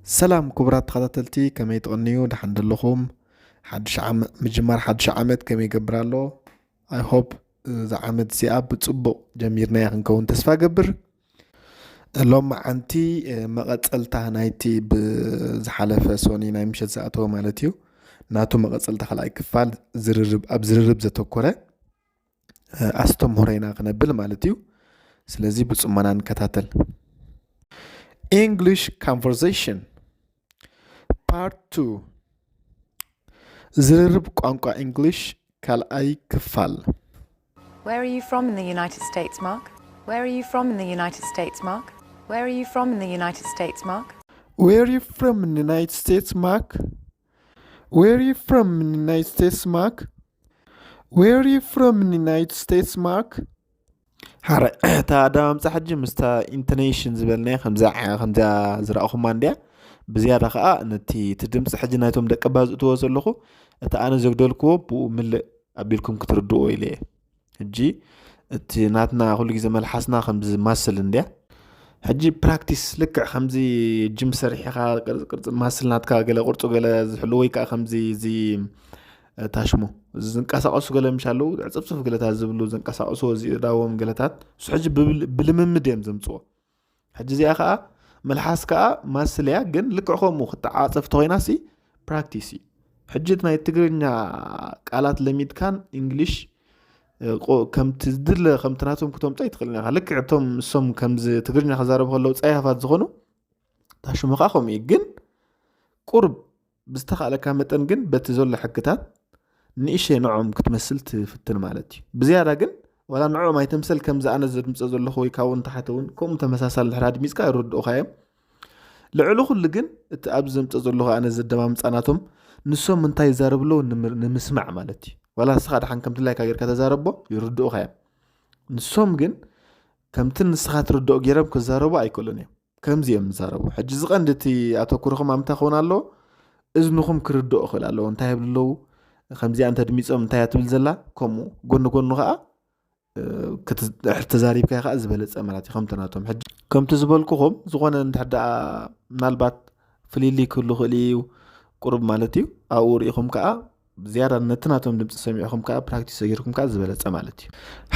ሰላም ክቡራት ተኸታተልቲ፣ ከመይ ትቕንዩ? ደሓን ደለኹም? ሓድሽ ዓመ-፣ ምጅማር ሓድሽ ዓመት ከመይ ይገብር ኣሎ? I hope እዛ ዓመት እዚኣ ብጽቡቕ ጀሚርናያ ክንከውን ተስፋ ገብር። ሎማዓንቲ፣ እ፣ መቐጸልታ ናይቲ ብዝሓለፈ ሶኒ ናይ ምሸት ዝኣተወ ማለት እዩ። ናቱ መቐጸልታ ካልኣይ ክፋል ዝርርብ፣ ኣብ ዝርርብ ዘተኮረ፣ እ፣ ኣስተምህሮ ኢና ክነብል ማለት እዩ። ስለዚ ብጽሞና ንከታተል። English Conversation Part two ዝርርብ ቋንቋ እንግሊሽ ካልኣይ ክፋል። Where are you from in the United States, Mark? Where are you from in the United States, Mark? Where are you from in the United States, Mark? Where are you from in the United States, Mark? Where are you from in the United States, Mark? Where are you from in the United States, Mark? ሓረ እታ ኣደማምፃ ሕጂ ምስታ ኢንቶኔሽን ዝበልናዮ ከምዛ ከምዛ ዝረእኹማ እንድያ። ብዝያዳ ከዓ ነቲ እቲ ድምፂ ሕጂ ናይቶም ደቂ ኣባ ዝእትዎ ዘለኹ፣ እቲ ኣነ ዘጉደልክዎ ብኡ ምልእ ኣቢልኩም ክትርድእዎ ኢለ እየ። ሕጂ እቲ ናትና ኩሉ ግዜ መልሓስና ከምዚ ማስል እንድያ። ሕጂ ፕራክቲስ ልክዕ ከምዚ ጅም ሰሪሕኻ ቅርፂ ቅርፂ ማስል ናትካ ገለ ቅርፁ ገለ ዝሕሉ ወይ ከዓ ከምዚ እዚ ታሽሙ ዝንቀሳቀሱ ገለ ምሽ ኣለዉ፣ ዕፅፍፅፍ ገለታት ዝብሉ ዝንቀሳቀሱ ዝእዳዎም ገለታት፣ እሱ ሕጂ ብብል- ብልምምድ እዮም ዘምፅዎ። ሕጂ እዚኣ ከዓ መልሓስ ከዓ ማስል እያ፣ ግን ልክዕ ከምኡ ክትዓፀፍ ተኮይና ሲ ፕራክቲስ እዩ። ሕጂ እቲ ናይ ትግርኛ ቃላት ለሚድካን እንግሊሽ እ፣ ቆ- ከምቲ ዝድለ ከምቲ ናቶም ክተምፆ ኣይትኽእልን ኢኻ። ልክዕ እቶም እሶም ከምዚ ትግርኛ ክዛረቡ ከለዉ ፀያፋት ዝኾኑ ታሽሙ ከዓ ከምኡ እዩ። ግን ቁርብ ብዝተኻእለካ መጠን ግን በቲ ዘሎ ሕግታት ንእሸ ንዖም ክትመስል ትፍትን ማለት እዩ። ብዝያዳ ግን ዋላ ንዕኦም ኣይተምሰል፣ ከምዚ ኣነ ዘድምፀ ዘለኹ ወይ ካብኡ ንታሕተ እውን ከምኡ ተመሳሳሊ ድሕር ኣድሚፅካ ይርድኡኻ እዮም። ልዕሊ ኩሉ ግን እቲ ኣብዚ ዘምፀ ዘለኹ ኣነ ዘደማምፃ ናቶም ንሶም እንታይ ይዛረቡ ኣለዉ ንምር- ንምስማዕ ማለት እዩ። ዋላ ንስኻ ደሓን ከም ድላይካ ጌርካ ተዛረቦ ይርድኡኻ እዮም። ንሶም ግን ከምቲ ንስኻ ትርድኦ ጌሮም ክዛረቡ ኣይክእሉን እዮም። ከምዚ እዮም ዝዛረቡ። ሕጂ እዚ ቀንዲ እቲ ኣተኩርኹም ኣብ ምንታይ ክኸውን ኣለዎ? እዝንኹም ክርድኦ ክእል ኣለዎ። እንታይ ይብሉ ኣለዉ? ከምዚኣ እንተ ድሚፆም እንታይ እያ ትብል ዘላ? ከምኡ ጎኒ ጎኑ ከዓ እ፣ ክትዝ- ድሕሪ ተዛሪብካዮ ከዓ ዝበለፀ ማለት እዩ። ከምቲ ናቶም ሕጂ ከምቲ ዝበልኩኹም ዝኾነ እንድሕር ደኣ ምናልባት ፍልልይ ክህሉ ክእል እዩ ቁሩብ ማለት እዩ። ኣብኡ ርኢኹም ከዓ ዝያዳ ነቲ ናቶም ድምፂ ሰሚዕኹም ከዓ ፕራክቲስ ሰጊርኩም ከዓ ዝበለፀ ማለት እዩ።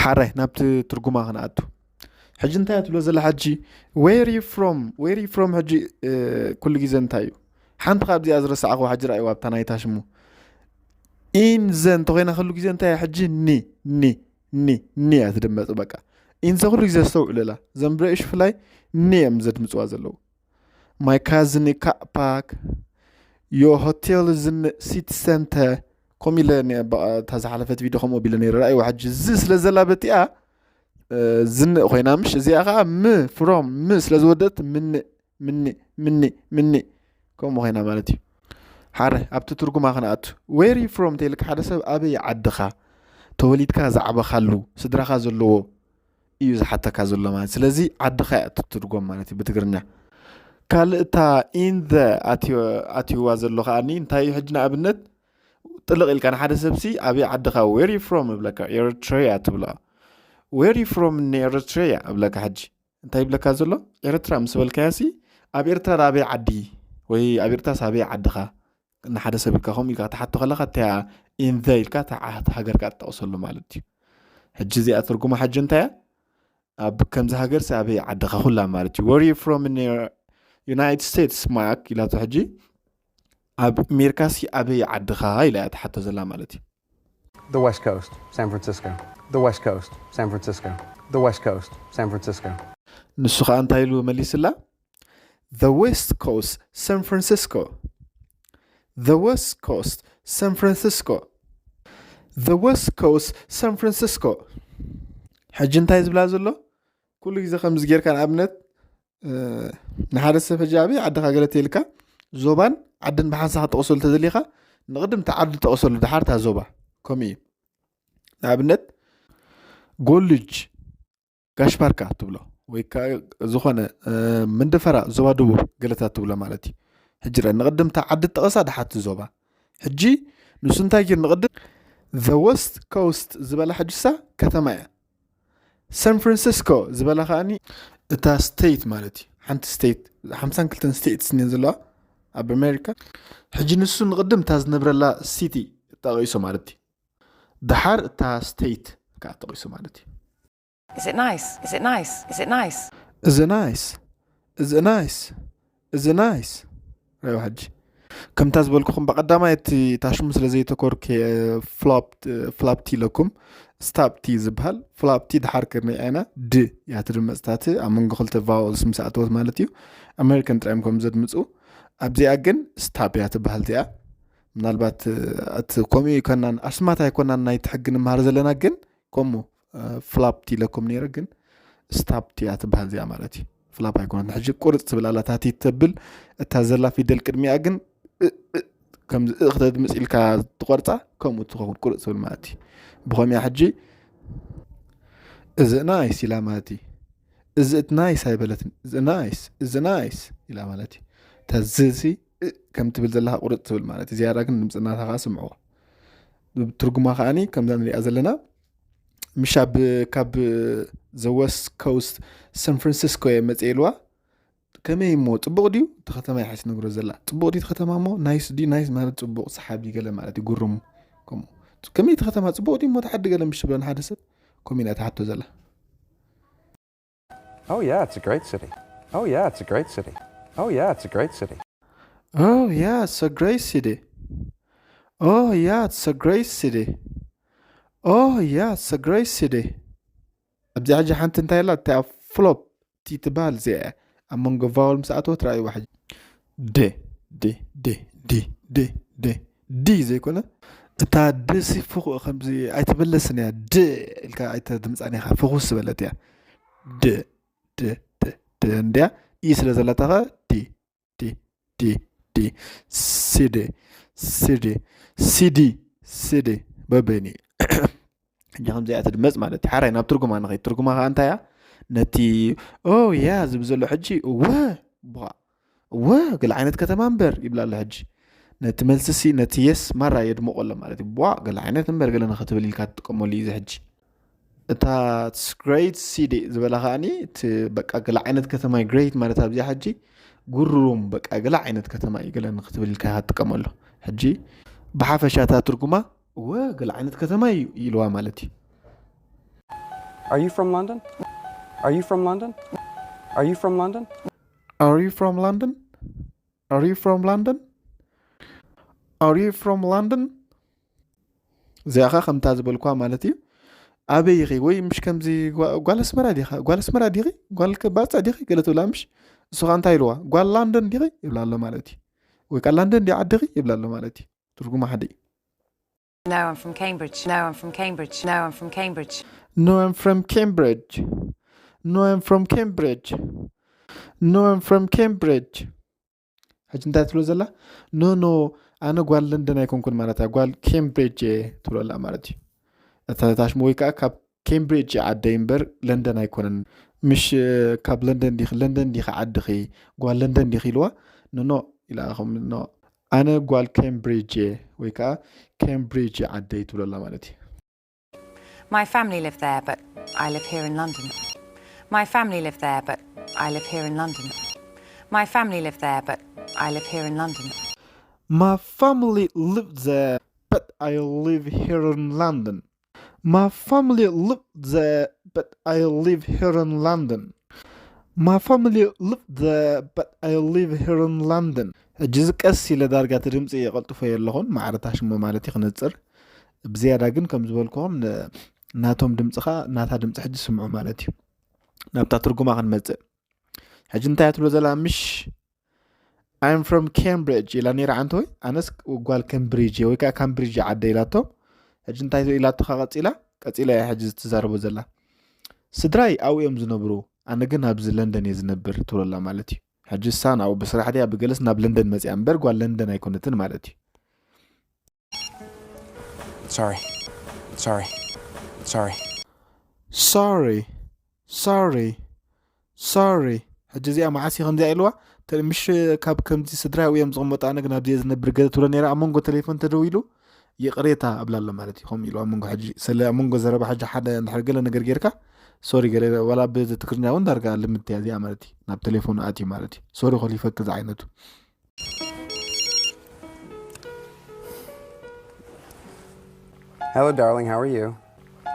ሓራይ ናብቲ ትርጉማ ክንኣቱ። ሕጂ እንታይ እያ ትብሎ ዘላ ሕጂ? Where you from? Where you from? ሕጂ እ፣ ኩሉ ግዜ እንታይ እዩ? ሓንቲ ካብዚኣ ዝረሳዕኹ ሕጂ ረኣይዋ ኣብታ ናይታ ሽሙ ኢንዘ እንተኮይና ኩሉ ግዜ እንታይ እያ ሕጂ? ኒ ኒ ኒ ኒ እያ ትድመፅ። በቃ ኢንዘ ኩሉ ግዜ ኣስተውዕሉላ። ዘም ብረሽ ፍላይ ኒ እዮም ዘድምፅዋ ዘለዉ። My cousin cut park your hotel is in city center ከምኡ ኢለ ነ- በ- እታ ዝሓለፈት ቪድዮ ከምኡ ቢለ ነይረ። ረኣይዋ ሕጂ እዚ ስለ ዘላ በቲኣ እ፣ ዝንእ ኮይና ምሽ እዚኣ ከዓ ም from ም ስለ ዝወደት ምንእ ምንእ ምንእ ምንእ ከምኡ ኮይና ማለት እዩ። ሓረ ኣብቲ ትርጉማ ክንኣቱ። Where you from ተይልካ ሓደ ሰብ ኣበይ ዓድኻ ተወሊድካ ዝዓበኻሉ ስድራኻ ዘለዎ እዩ ዝሓተካ ዘሎ ማለት። ስለዚ ዓድኻ እያ እትትርጎም ማለት እዩ ብትግርኛ። ካልእ እታ in the ኣትዮ- ኣትይዋ ዘሎ ከዓኒ እንታይ እዩ ሕጂ ንኣብነት ጥልቕ ኢልካ ንሓደ ሰብሲ ኣበይ ዓድኻ where you from እብለካ ኤርትራያ ትብሎ። Where you from in ኤርትራያ እብለካ ሕጂ እንታይ ይብለካ ዘሎ? ኤርትራ ምስ በልካዮ ሲ ኣብ ኤርትራ ኣበይ ዓዲ ወይ ኣብ ኤርትራስ ኣበይ ዓድኻ ንሓደ ሰብ ኢልካ ከምኡ ኢልካ ክትሓቶ ከለኻ እታ in the ኢልካ እታ ዓ- እታ ሃገርካ ትጠቕሰሉ ማለት እዩ። ሕጂ እዚኣ ትርጉማ ሕጂ እንታይ እያ? ኣብ ከምዚ ሃገር ሲ ኣበይ ዓድኻ ኩላ ማለት እዩ። Where you from in United States ማክ ኢላቶ ሕጂ ኣብ ኣሜሪካ ሲ ኣበይ ዓድኻ ኢላ እያ ትሓቶ ዘላ ማለት እዩ። The West Coast, San Francisco. The West Coast, San Francisco. The West Coast, San Francisco. ንሱ ከዓ እንታይ ኢሉ መሊስላ? The West Coast, San Francisco. The West Coast, San Francisco. The West Coast, San Francisco. ሕጂ እንታይ ዝብላ ዘሎ? ኩሉ ግዜ ከምዚ ጌርካ ንኣብነት እ፣ ንሓደ ሰብ ሕጂ ኣበይ ዓድኻ ገለ ተይልካ ዞባን ዓድን ብሓንሳብ ክትጠቕሰሉ ተደሊኻ ንቕድም እቲ ዓዲ ጠቕሰሉ ድሓር እታ ዞባ ከምኡ እዩ። ንኣብነት ጎልጅ ጋሽ ባርካ ትብሎ ወይ ከዓ ዝኾነ እ፣ መንደፈራ ዞባ ደቡብ ገለታት ትብሎ ማለት እዩ። ሕጂ ርአ ንቕድም እታ ዓዲ ጠቐሳ ድሓር እቲ ዞባ። ሕጂ ንሱ እንታይ ጌር ንቕድም The West Coast ዝበላ ሕጅሳ ከተማ እያ። ሳን ፍራንሲስኮ ዝበላ ከዓኒ እታ ስቴት ማለት እዩ። ሓንቲ ስቴት ሓምሳን ክልተን ስቴትስ እየን ዘለዋ። ኣብ ኣሜሪካ። ሕጂ ንሱ ንቕድም እታ ዝነብረላ ሲቲ ጠቒሱ ማለት እዩ። ደሓር እታ ስቴት ከዓ ጠቒሱ ማለት እዩ። Is it nice? Is it nice? Is it nice? Is it nice? Is it nice? Is it nice? ራዩ ሕጂ ከምታ ዝበልኩኹም ብቐዳማይ እቲ ታሽሙ ስለ ዘይተኮርክ ፍላፕቲ ኢለኩም። ስታፕቲ ዝበሃል ፍላፕቲ ድሓር ከመይ ዓይና ድ እያ ትድመፅታቲ ኣብ መንጎ ክልተ ቫውልስ ምስ ኣተወት ማለት እዩ። ኣሜሪካን ጥራዮም ከም ዘድምፁ ኣብዚኣ ግን ስታፕ እያ ትበሃል እዚኣ። ምናልባት እቲ ከምኡ ይኮናን ኣስማት ኣይኮናን ናይቲ ሕጊ ንመሃር ዘለና ግን ከምኡ ፍላፕቲ ኢለኩም ነይረ ግን ስታፕቲ እያ ትበሃል እዚኣ ማለት እዩ። ፍላፕ ኣይኮነት ሕጂ ቁርፅ ትብል ኣላ ታቲ ተብል እታ ዘላ ፊደል ቅድሚኣ ግን ከምዚ እ ክተድምፅ ኢልካ ትቆርፃ ከምኡ ትኸውን ቁርፅ ትብል ማለት እዩ። ብኸሚያ ሕጂ እዚ ናይስ ኢላ ማለት እዩ። እዚ እቲ ናይስ ኣይበለትን እዚ ናይስ እዚ ናይስ ኢላ ማለት እዩ። ተዝዚ ከም ትብል ዘለካ ቁርፅ ትብል ማለት እዩ። ዝያዳ ግን ድምፅናታ ከዓ ስምዕዎ። ትርጉማ ከዓኒ ከምዛ ንሪኣ ዘለና ምሽ ኣብ ካብ ዘወስ ኮስት ሳን ፍራንሲስኮ እየ መፅእ ኢልዋ። ከመይ እሞ ፅቡቕ ድዩ እቲ ከተማ ይሓስ ነግሮ ዘላ ፅቡቕ ድዩ እቲ ከተማ እሞ ናይስ ድዩ ናይስ ማለት ፅቡቕ ሰሓቢ ገለ ማለት እዩ። ጉሩም ከምኡ ከመይ እቲ ከተማ ፅቡቕ ድዩ እሞ ተዓዲ ገለ ምሽ ብለን ሓደ ሰብ ከምኡ ኢና ትሓቶ ዘላ። Oh yeah, it's a great city. Oh yeah, it's a great city. Oh yeah, it's a great city. Oh yeah, it's a great city. Oh yeah, it's a great city. Oh yeah, it's a great city. ኣብዚ ሕጂ ሓንቲ እንታይ ኣላ እታ ፍሎፕ ቲ ትበሃል እዚኣ እያ። ኣብ መንጎ ቫውል ምስ ኣተወት ረኣይዋ ሕጂ ደ ደ ደ ደ ደ ደ ዲ ዘይኮነ እታ ደሲ ፍኹ ከምዚ ኣይትመለስን እያ ድ ኢልካ ኣይተድምፃን ኢኻ ፍኹስ ዝበለት እያ ድ ድ ድ ድ እንድያ ኢ ስለ ዘለታ ኸ ዲ ዲ ዲ ዲ ሲዲ ሲዲ ሲዲ ሲዲ በበይኒ ሕጂ ከምዚኣ ትድመፅ ማለት እዩ ሓራይ ናብ ትርጉማ ንኸይድ ትርጉማ ከዓ እንታይ እያ ነቲ ኦ ያ ዝብል ዘሎ ሕጂ እወ ቧ እወ ገለ ዓይነት ከተማ እምበር ይብላ ኣሎ ሕጂ ነቲ መልስሲ ነቲ የስ ማራ የድምቆ ኣሎ ማለት እዩ ቧ ገለ ዓይነት እምበር ገለ ንክትብል ኢልካ ትጥቀመሉ እዩ እዚ ሕጂ እታ great city ዝበላ ከዓኒ እቲ በቃ ገለ ዓይነት ከተማ እዩ great ማለት ኣብዚኣ ሕጂ ጉሩሩም በቃ ገለ ዓይነት ከተማ እዩ ገለ ንክትብል ኢልካ ኢካ ትጥቀመሉ ሕጂ ብሓፈሻ እታ ትርጉማ እወ ገለ ዓይነት ከተማ እዩ ኢልዋ ማለት እዩ Are you from London? Are you from London? Are you from London? Are you from London? Are you from London? Are you from London? እዚኣ ኸ ከምታ ዝበልኳ ማለት እዩ ኣበይ ኢኺ ወይ ምሽ ከምዚ ጓል ኣስመራ ዲኻ ጓል ኣስመራ ዲኺ ጓል ባፃ ዲኺ ገለ ትብላ ምሽ እሱ ኸ እንታይ ኢልዋ ጓል ላንደን ዲኺ ይብላ ኣሎ ማለት እዩ ወይ ከዓ ላንደን ዲ ዓድኺ ይብላ ኣሎ ማለት እዩ ትርጉማ ሓደ እዩ No, I'm from Cambridge. No, I'm from Cambridge. No, I'm from Cambridge. No, I'm from Cambridge. No, I'm from Cambridge. No, I'm from Cambridge. ሕጂ እንታይ ትብሎ ዘላ ኖ ኖ ኣነ ጓል ለንደን ኣይኮንኩን ማለት እያ ጓል ኬምብሪጅ እየ ትብሎ ኣላ ማለት እዩ እታ ታሽሙ ወይ ከዓ ካብ ኬምብሪጅ ዓደይ እምበር ለንደን ኣይኮነን ምሽ ካብ ለንደን ዲኺ ለንደን ዲኺ ዓድኺ ጓል ለንደን ዲኺ ኢልዋ ኖ ኖ ኢላ ኖ ኣነ ጓል ኬምብሪጅ እየ ወይ ከዓ ኬምብሪጅ ዓደይ ትብሎ ኣላ ማለት እዩ My family live there, but I live here in London. My family live there, but I live here in London. My family live there, but I live here in London. My family live there, but I live here in London. My family live there, but I live here in London. My family live there, but I live here in London. ሕጂ እዚ ቀስ ኢለ ዳርጋ እቲ ድምፂ የቐልጥፎ የለኹን ማዕረታ ሽሞ ማለት እዩ ክነፅር ብዝያዳ ግን ከም ዝበልኩኹም ናቶም ድምፅኻ ናታ ድምፂ ሕጂ ስምዑ ማለት እዩ ናብታ ትርጉማ ክንመፅእ ሕጂ እንታይ ትብሎ ዘላ ምሽ I'm from Cambridge ኢላ ነይራ ዓንተ ወይ ኣነስ ጓል Cambridge ወይ ከዓ Cambridge ዓደ ኢላቶ ሕጂ እንታይ ኢላቶ ቀፂላ ቀፂላ እያ ሕጂ ትዛረቦ ዘላ ስድራይ ኣብኡ እዮም ዝነብሩ ኣነ ግን ኣብዚ ለንደን እየ ዝነብር ትብለላ ማለት እዩ ሕጂ እሳ ናብኡ ብስራሕ ድያ ብገለስ ናብ ለንደን መፅያ እምበር ጓል ለንደን ኣይኮነትን ማለት እዩ Sorry. Sorry. Sorry. Sorry. Sorry. Sorry. ሕጂ እዚኣ መዓስ ከምዚኣ ኢልዋ ምሽ ካብ ከምዚ ስድራ እዮም ዝቕመጡ ኣነ ግን ኣብዚኣ ዝነብር ገለ ትብሎ ነራ ኣብ መንጎ ቴሌፎን ተደዊሉ ይቕሬታ ኣብላ ኣሎ ማለት እዩ ከምኡ ኢሉ ኣብ መንጎ ሕጂ ስለ ኣብ መንጎ ዘረባ ሕጂ ሓደ እንድሕር ገለ ነገር ጌርካ ሶሪ ገለ ዋላ ብዚ ትግርኛ እውን ዳርጋ ልምድ እያ እዚኣ ማለት እዩ ናብ ቴሌፎን ኣትዩ ማለት እዩ ሶሪ ኮሊፈክ ዝዓይነቱ Hello, darling, how are you?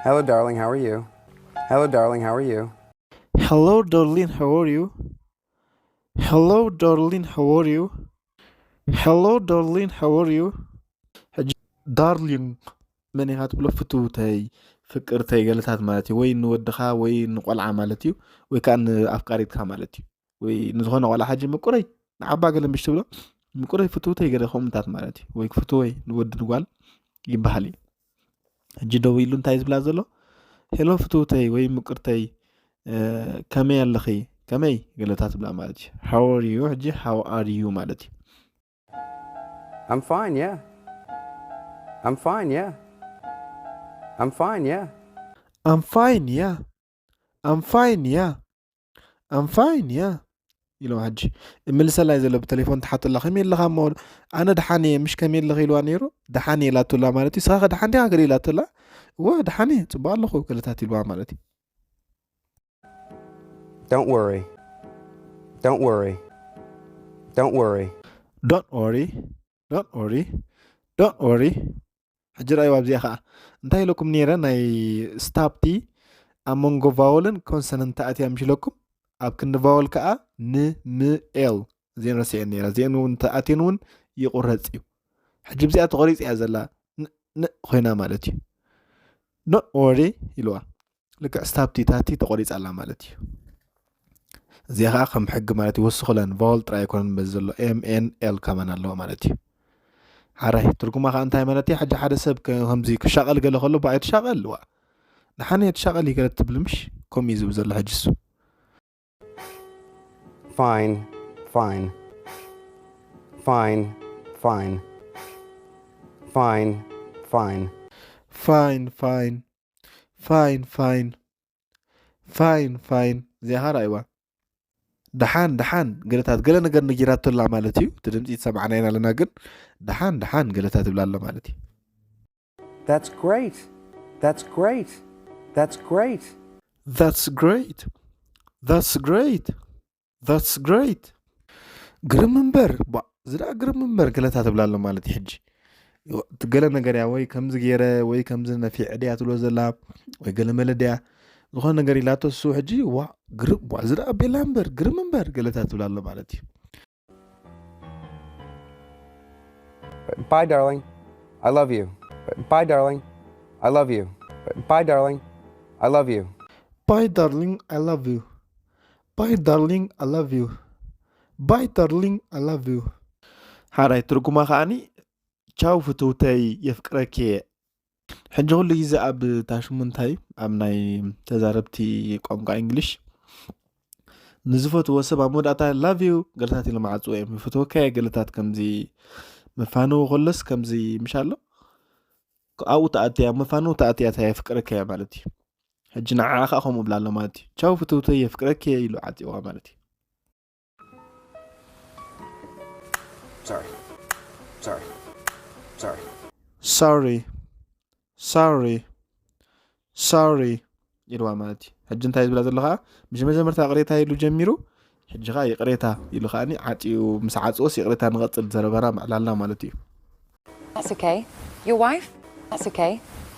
Hello, darling, how are you? Hello, darling, how are you? Hello, darling, how are you? Hello, darling, how are you? Hello, darling, how are you? ሕጂ ዳርሊንግ መን ኢኻ ትብሎ? ፍትውተይ፣ ፍቅርተይ ገለታት ማለት እዩ። ወይ ንወድኻ ወይ ንቆልዓ ማለት እዩ፣ ወይ ከዓ ንኣፍቃሪትካ ማለት እዩ። ወይ ንዝኾነ ቆልዓ ሕጂ ምቁረይ ንዓባ ገለ ምሽ ትብሎ፣ ምቁረይ ፍትውተይ ገለ ከምኡታት ማለት እዩ። ወይ ፍትወይ ንወዲ ንጓል ይበሃል እዩ። ሕጂ ደው ኢሉ እንታይ ዝብላ ዘሎ? ሄሎ ፍትውተይ ወይ ምቁርተይ፣ እ፣ ከመይ ኣለኺ? ከመይ ገለታት ትብላ ማለት እዩ። How are you? ሕጂ how are you ማለት እዩ። I'm fine, yeah. I'm fine, yeah. I'm fine, yeah. I'm fine, yeah. I'm fine, yeah. I'm fine, yeah. ኢሎ ሕጂ እምልሰላይ ዘሎ ብቴሌፎን ተሓተላ፣ ከመይ ኣለኻ እሞ? ኣነ ደሓን እየ፣ ምሽ ከመይ ኣለኺ ኢልዋ ነይሩ። ደሓን እየ ኢላቱላ ማለት እዩ። ንስኻ ከ ደሓን ዲኻ ገለ ኢላቱላ። እወ ደሓን እየ፣ ጽቡቕ ኣለኹ ገለታት ኢልዋ ማለት እዩ። Don't worry. Don't worry. Don't worry. Don't worry. Don't worry. Don't worry. ሕጂ ራእይዋ ኣብዚኣ ኸዓ እንታይ ኢለኩም ነይረ? ናይ ስታፕቲ ኣብ መንጎ ቫወልን ኮንሰነንት ተኣትያ ምሽ ኢለኩም፣ ኣብ ክንዲ ቫወል ከዓ ን ም ኤል እዚአን ረሲዐን ነይረ። እዚአን እውን ተኣትየን እውን ይቑረፅ እዩ። ሕጂ ብዚኣ ተቆሪፅ እያ ዘላ፣ ን ን ኮይና ማለት እዩ። ዶንት ወሪ ኢልዋ። ልክዕ ስታፕቲ ታቲ ተቆሪፃ ኣላ ማለት እዩ። እዚኣ ከዓ ከም ሕጊ ማለት እዩ፣ ወስኹለን ቫወል ጥራይ ኣይኮነን በዚ ዘሎ ኤም ኤን ኤል ከማን ኣለዋ ማለት እዩ። ሓራይ ትርጉማ ከዓ እንታይ ማለት እዩ? ሕጂ ሓደ ሰብ ከ-፣ ከምዚ ክሻቐል ገለ ከሎ ብኣይ ትሻቐል ዋ፣ ንሓነ ትሻቐል ይገለ ትብል ምሽ? ከምኡ እዩ ዝብል ዘሎ ሕጂ እሱ። Fine, fine. Fine, fine. Fine, fine. Fine, fine. Fine, fine. Fine, fine. እዚኣ ኸዓ ርኣይዋ። ደሓን፣ ደሓን። ገለታት፣ ገለ ነገር ነጊራቶ ኣላ ማለት እዩ። እቲ ድምፂ ይሰማዕና ኢና ኣለና፣ ግን ደሓን፣ ደሓን ገለታት ትብላ ኣላ ማለት እዩ። That's great. That's great. That's great. That's great. That's great. That's great. ግርም እምበር፣ ባ፣ እዚ ደኣ ግርም እምበር ገለታት ትብላ ኣሎ ማለት እዩ። ሕጂ እቲ ገለ ነገር እያ፣ ወይ ከምዚ ገይረ፣ ወይ ከምዚ ነፊዐ ድያ ትብሎ ዘላ፣ ወይ ገለ መለ ድያ፣ ዝኾነ ነገር ኢላቶ እሱ ሕጂ፣ ዋ፣ ግርም፣ ዋ፣ እዚ ደኣ ቤላ እምበር፣ ግርም እምበር ገለታት ትብላ ኣሎ ማለት እዩ። Bye, darling. I love you. Bye, darling. I love you. Bye, darling. I love you. Bye, darling. I love you. Bye, darling. I love you. Bye, darling. I love you. ሓራይ ትርጉማ ከዓኒ ቻው ፍትውተይ የፍቅረኪ እየ። ሕጂ ኩሉ ግዜ ኣብ ታሽሙ እንታይ ኣብ ናይ ተዛረብቲ ቋንቋ እንግሊሽ ንዝፈትዎ ሰብ ኣብ መወዳእታ ላቭ ዩ ገለታት ኢሎም ዓጽዎ እዮም። ይፈትወካ እየ ገለታት ከምዚ መፋነዊ ከሎስ ከምዚ ምሽ ኣሎ ኣብኡ ተኣትያ፣ ኣብ መፋነዊ ተኣትያ እታ የፍቅረካ እያ ማለት እዩ። ሕጂ ንዓኣ ከዓ ከምኡ ብላ ኣሎ ማለት እዩ። ቻው ፍትውተይ የፍቅረኪ እየ ኢሉ ዓጽዋ ማለት እዩ። Sorry. Sorry. Sorry. Sorry. Sorry. Sorry. ኢልዋ ማለት እዩ። ሕጂ እንታይ ዝብላ ዘሎ ከዓ፣ ምስ መጀመርታ ቅሬታ ኢሉ ጀሚሩ፣ ሕጂ ከዓ ይቕሬታ ኢሉ ከዓኒ ዓፅዩ ምስ ዓፅወስ ይቕሬታ ንቐፅል ዘረባና ምዕላልና ማለት እዩ። That's okay. Your wife? That's okay.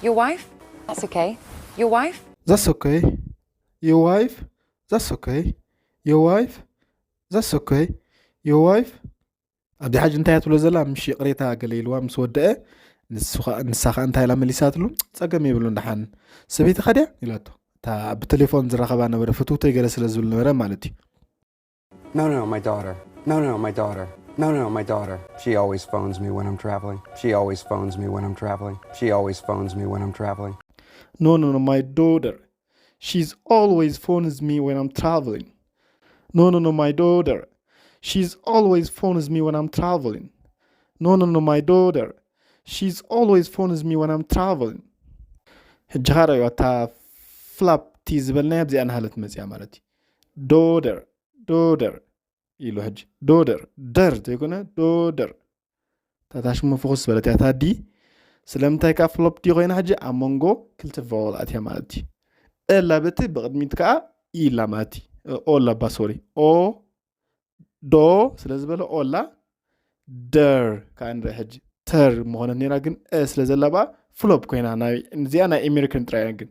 Your wife? That's okay. Your wife? That's okay. Your wife? That's okay. Your wife? That's okay. Your wife? ኣብዚኣ ሕጂ እንታይ እያ ትብሎ ዘላ? ምሽ ይቕሬታ ገለ ኢልዋ ምስ ወደአ፣ ንሱ ኸ-፣ ንሳ ኸኣ እንታይ ኢላ መሊሳትሉ? "ጸገም የብሉን፣ ደሓን ሰበይትኻ ድያ?" ኢላቶ። እታ ብቴሌፎን ዝራኸባ ነበረ፣ ፍትውተይ ገለ ስለ ዝብል ነበረ ማለት እዩ። No, no, no, my daughter. No, no, no, my daughter. No, no, no, my daughter. She always phones me when I'm traveling. She always phones me when I'm traveling. She always phones me when I'm traveling. No, no, no, my daughter. She's always phones me when I'm traveling. No, no, no, my daughter. She's always phones me when I'm traveling. No, no, no, my daughter. She's always phones me when I'm traveling. ሕጂ ኸኣ ርኣይዋ፣ እታ ፍላፕቲ ዝበልናያ ኣብዚኣ እናሃለት መፂኣ ማለት እዩ። ዶደር፣ ዶደር ኢሉ ሕጂ። ዶደር፣ ደር ዘይኮነ ዶደር። እታ ታሽሙ ፍኹስ ዝበለት እያ፣ እታ ዲ። ስለምንታይ ከኣ ፍሎፕ ዲ ኮይና ሕጂ ኣብ መንጎ ክልተ ቫወል ኣትያ ማለት እዩ። እ ኣላ በቲ ብቕድሚት ከኣ ኢ ኣላ ማለት እዩ። ኦ ኣላ ባ፣ ሶሪ። ኦ፣ ዶ ስለ ዝበለ ኦ ኣላ። ደር ከኣ ንርኢ ሕጂ። ተር ምኾነት ነይራ፣ ግን እ ስለ ዘላ ብኣ ፍሎፕ ኮይና። እዚኣ ናይ ኣሜሪካን ጥራይ ግን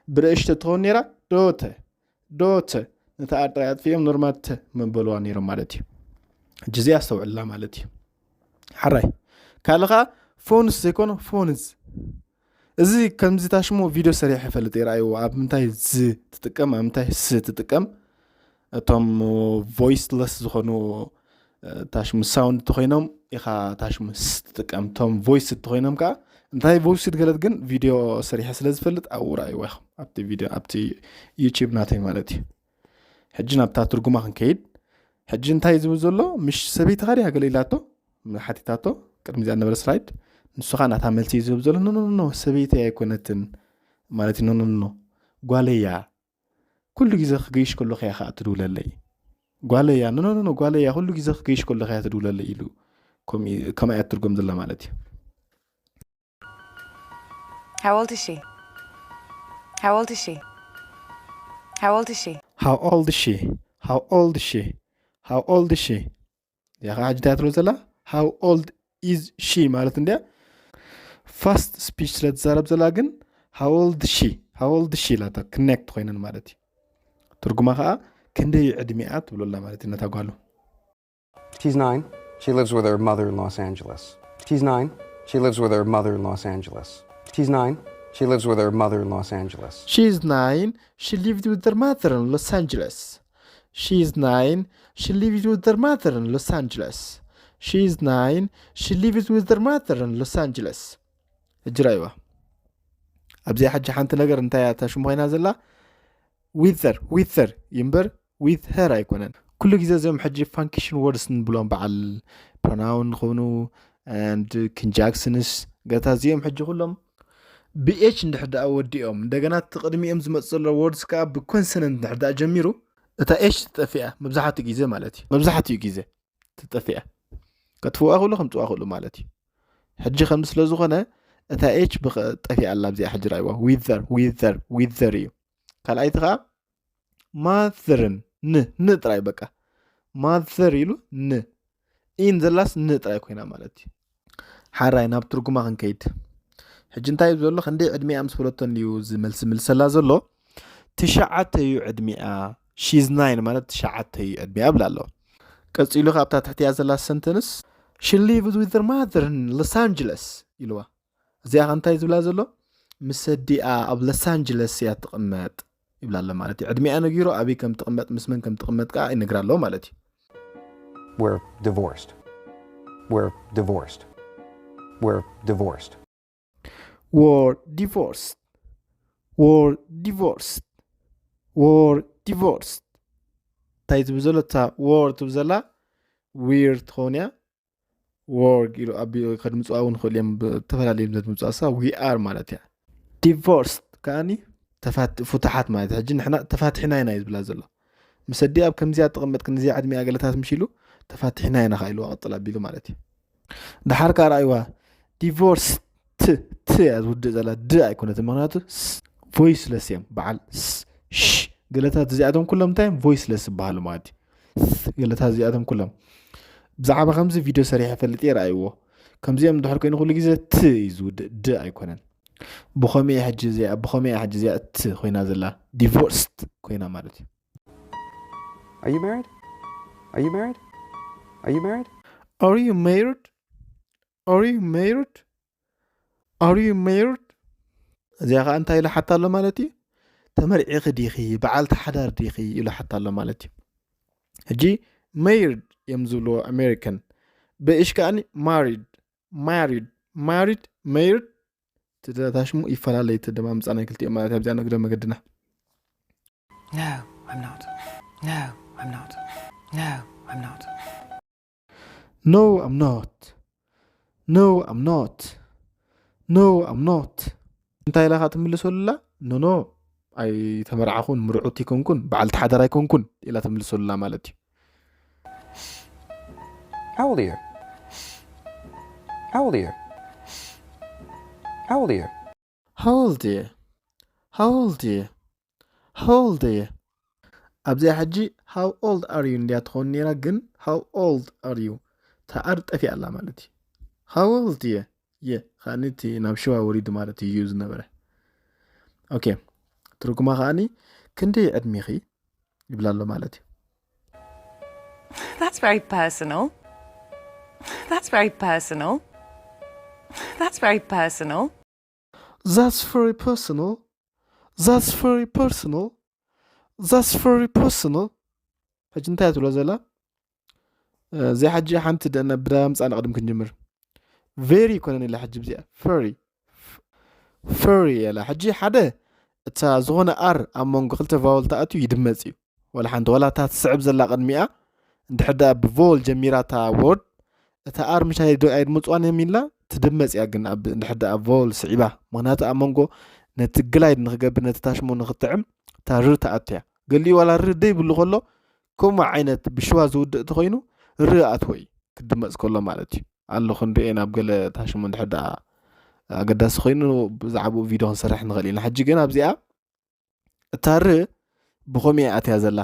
ብርእሽተ ትኸውን ነይራ። ዶተ ዶተ ነታ ኣር ጥራይ ኣጥፊኦም ኖርማል ተ መበልዋ ነይሮም ማለት እዩ። ሕጂ እዚኣ ኣስተውዕላ ማለት እዩ። ሓራይ ካልእ ከዓ ፎንስ ዘይኮነ ፎንዝ። እዚ ከምዚ ታሽሞ ቪድዮ ሰሪሐ ይፈልጥ ይረኣይዎ። ኣብ ምንታይ ዝ ትጥቀም፣ ኣብ ምንታይ ስ ትጥቀም። እቶም ቮይስለስ ዝኾኑ ታሽሙ ሳውንድ እንተኮይኖም ኢኻ ታሽሙ ስ ትጥቀም። እቶም ቮይስ እንተኮይኖም ከዓ እንታይ ቮይስ ገለት ግን ቪድዮ ሰሪሐ ስለ ዝፈልጥ ኣብኡ ረኣይዎ ኢኹም። ኣብቲ ቪድዮ ኣብቲ ዩቲዩብ ናተይ ማለት እዩ። ሕጂ ናብታ ትርጉማ ክንከይድ። ሕጂ እንታይ ዝብል ዘሎ? ምሽ ሰበይትኻ ድያ ገለ ኢላቶ ሓቲታቶ። ቅድሚ እዚኣ ነበረ ስላይድ ንሱ ከዓ ናታ መልሲ እዩ ዝህብ ዘሎ። ኖ ኖ ኖ ሰበይቲ ኣይኮነትን ማለት እዩ። ኖ ኖ ኖ ጓለያ ኩሉ ግዜ ክገይሽ ከለኺ እያ ከዓ ትድውለለይ። ጓለያ ኖ ኖ ኖ ጓለያ ኩሉ ግዜ ክገይሽ ከለኺ እያ ትድውለለይ ኢሉ ከምኣ እያ ትርጎም ዘላ ማለት እዩ። How old is she? How old is she? How old is she? How old is she? How old is she? How old is she? እዚኣ ከዓ ሕጂ እንታይ ትብሎ ዘላ? How old is she ማለት እንድያ። ፋስት ስፒች ስለ ትዛረብ ዘላ ግን how old she how old she ኢላታ ክኔክት ኮይነን ማለት እዩ። ትርጉማ ከዓ ክንደይ ዕድሚኣ ትብሎ ኣላ ማለት እዩ ነታ ጓሉ። She's nine. She lives with her mother in Los Angeles. She's nine. She lives with her mother in Los Angeles. She's nine. She lives with her mother in Los Angeles. She's nine. She lives with her mother in Los Angeles. She's nine. She lives with her mother in Los Angeles. She's nine. She lives with her mother in Los Angeles. ሕጂ ራይዋ ኣብዚኣ ሕጂ ሓንቲ ነገር እንታይ እያ እታ ሽሙ ኮይና ዘላ? With her with her ይምበር with her ኣይኮነን። ኩሉ ግዜ እዚኦም ሕጂ ፋንክሽን ወርድስ ንብሎም በዓል ፕሮናውን ንኾኑ and conjunctions ገታ እዚኦም ሕጂ ኩሎም ብኤች እንድሕር ደኣ ወዲኦም እንደገና እቲ ቅድሚኦም ዝመፅ ዘሎ ወርድስ ከዓ ብኮንሰነንት እንድሕር ደኣ ጀሚሩ እታ ኤች ትጠፍእ እያ መብዛሕትኡ ግዜ ማለት እዩ። መብዛሕትኡ ግዜ ትጠፍእ እያ። ከጥፍዋ ክእሉ ከምፅዋ ክእሉ ማለት እዩ። ሕጂ ከም ስለ ዝኾነ እታ ኤች ጠፊኣ ኣላ ኣብዚኣ ሕጂ ራይዋ with her with her with her እዩ። ካልኣይቲ ከዓ ማዘርን ን ን ጥራይ በቃ ማዘር ኢሉ ን ኢን ዘላስ ን ጥራይ ኮይና ማለት እዩ። ሓራይ ናብ ትርጉማ ክንከይድ ሕጂ እንታይ እዩ ዘሎ? ክንደይ ዕድሚኣ ምስ ፈለቶ እንድዩ እዚ መልሲ ምልሰላ ዘሎ። ትሽዓተ እዩ ዕድሚኣ። She's nine ማለት ትሽዓተ እዩ ዕድሚኣ ብላ ኣሎ። ቀጺሉ ካብታ ትሕቲያ ዘላ ሰንተንስ She lives with her mother in Los Angeles ኢልዋ። እዚኣ ከ እንታይ ዝብላ ዘሎ? ምስ ኣዲኣ ኣብ ሎስ ኣንጀለስ እያ ትቕመጥ ይብላ ኣሎ ማለት እዩ። ዕድሚኣ ነጊሩ ኣበይ ከም ትቕመጥ ምስ መን ከም ትቕመጥ ከዓ ይነግራ ኣሎ ማለት እዩ። We're divorced. We're divorced. We're divorced. We're divorced. We're divorced. We're divorced. እንታይ ትብል ዘሎ እታ ወር ትብል ዘላ ዊር ትኸውን እያ። ወርግ ኢሉ ኣቢሉ ከድምፅዋ እውን ይኽእሉ እዮም። ብተፈላለዩ ዘድምፅዋ ሳ we are ማለት እያ። ዲቮርስድ ከዓኒ ተፋት- ፍቱሓት ማለት እዩ። ሕጂ ንሕና ተፋትሕና ኢና እዩ ዝብላ ዘሎ። ምስ ኣዲኣ ኣብ ከምዚኣ ትቕመጥ ክንዚኣ ዕድሚኣ ገለታት ምሽ ኢሉ ተፋትሕና ኢና ከ ኢልዋ ቀጥል ኣቢሉ ማለት እዩ። ደሓር ከኣ ረኣይዋ ዲቮርስ ት ት እያ ዝውድእ ዘላ ድ ኣይኮነትን። ምክንያቱ ስ- ቮይስለስ እዮም በዓል ስ- ሽ ገለታት እዚኣቶም ኩሎም እንታይ እዮም ቮይስለስ ዝበሃሉ ማለት እዩ። ስ- ገለታት እዚኣቶም ኩሎም ብዛዕባ ከምዚ ቪድዮ ሰሪሐ ፈልጥ እየ ረኣይዎ። ከምዚኦም ድሕር ኮይኑ ኩሉ ግዜ ት እዩ ዝውድእ ድ ኣይኮነን። ብኸመይ እያ ሕጂ እዚኣ ብኸመይ እያ ሕጂ እዚኣ ት ኮይና ዘላ ዲቮርስድ ኮይና ማለት እዩ። Are you married? Are you married? Are you married? Are you married? Are you married? Are you married? እዚኣ ከዓ እንታይ ኢሉ ሓታ ኣሎ ማለት እዩ? ተመርዒኺ ዲኺ በዓልቲ ሓዳር ዲኺ ኢሉ ሓታ ኣሎ ማለት እዩ። ሕጂ ሜርድ እዮም ዝብልዎ ኣሜሪካን ብእሽ ከዓኒ ማሪድ ማሪድ ማሪድ ሜርድ ትደታሽሙ ይፈላለ እዩ። ትደማምፃ ናይ ክልቲኦም ማለት ኣብዚኣ ንግደ መገድና No, I'm not. No, I'm not. No, I'm not. No, I'm not. No, I'm not. No, I'm not. እንታይ ኢላ ኸዓ ትምልሰሉላ? ኖ ኖ ኣይተመርዓኹን፣ ምርዑት ኣይኮንኩን፣ በዓልቲ ሓዳር ኣይኮንኩን ኢላ ትምልሰሉላ ማለት እዩ። How old are you? How old are you? How old are you? How old are you? How old are you? How old are you? ኣብዚኣ ሕጂ how old are you እንድያ ትኸውን ነይራ፣ ግን how old are you ተኣር ጠፊኣ ኣላ ማለት እዩ። How old are you? የ ከዓኒ እቲ ናብ ሽዋ ወሪዱ ማለት እዩ ዝነበረ። ኦኬ፣ ትርጉማ ከዓኒ ክንደይ ዕድሜኺ ይብላ ኣሎ ማለት እዩ። That's very personal. That's very personal. That's very personal. That's very personal. That's very personal. That's very personal. ሕጂ እንታይ ትብሎ ዘላ? እዚኣ ሕጂ ሓንቲ ደነ ብዳ ምጻ ንቕድም ክንጅምር። ቨሪ ይኮነን ኢላ ሕጂ ብዚኣ ፈሪ ፈሪ የላ። ሕጂ ሓደ እታ ዝኾነ ኣር ኣብ መንጎ ክልተ ቫወል ተኣትዩ ይድመጽ እዩ። ወላ ሓንቲ ወላ እታ ትስዕብ ዘላ ቅድሚኣ እንድሕር ደኣ ብቮል ጀሚራ እታ ወርድ እታ ኣር ምሽ ኣይድምፅዋን እዮም ኢላ ትድመፅ እያ። ግን ኣብ እንድሕር ደኣ ቮል ስዒባ ምክንያቱ ኣብ መንጎ ነቲ ግላይድ ንክገብር ነቲ ታሽሙ ንክጥዕም እታ ር ተኣትያ። ገሊኡ ዋላ ር ደይብሉ ከሎ ከምኡ ዓይነት ብሽዋ ዝውድእ ተኮይኑ ር ኣትዎ እዩ ክድመፅ ከሎ ማለት እዩ። ኣሎ ክንሪኦ ናብ ገለ ታሽሙ እንድሕር ደኣ ኣገዳሲ ኮይኑ ብዛዕባኡ ቪድዮ ክንሰርሕ ንኽእል ኢና። ሕጂ ግን ኣብዚኣ እታ ር ብኸምኡ እያ ኣትያ ዘላ።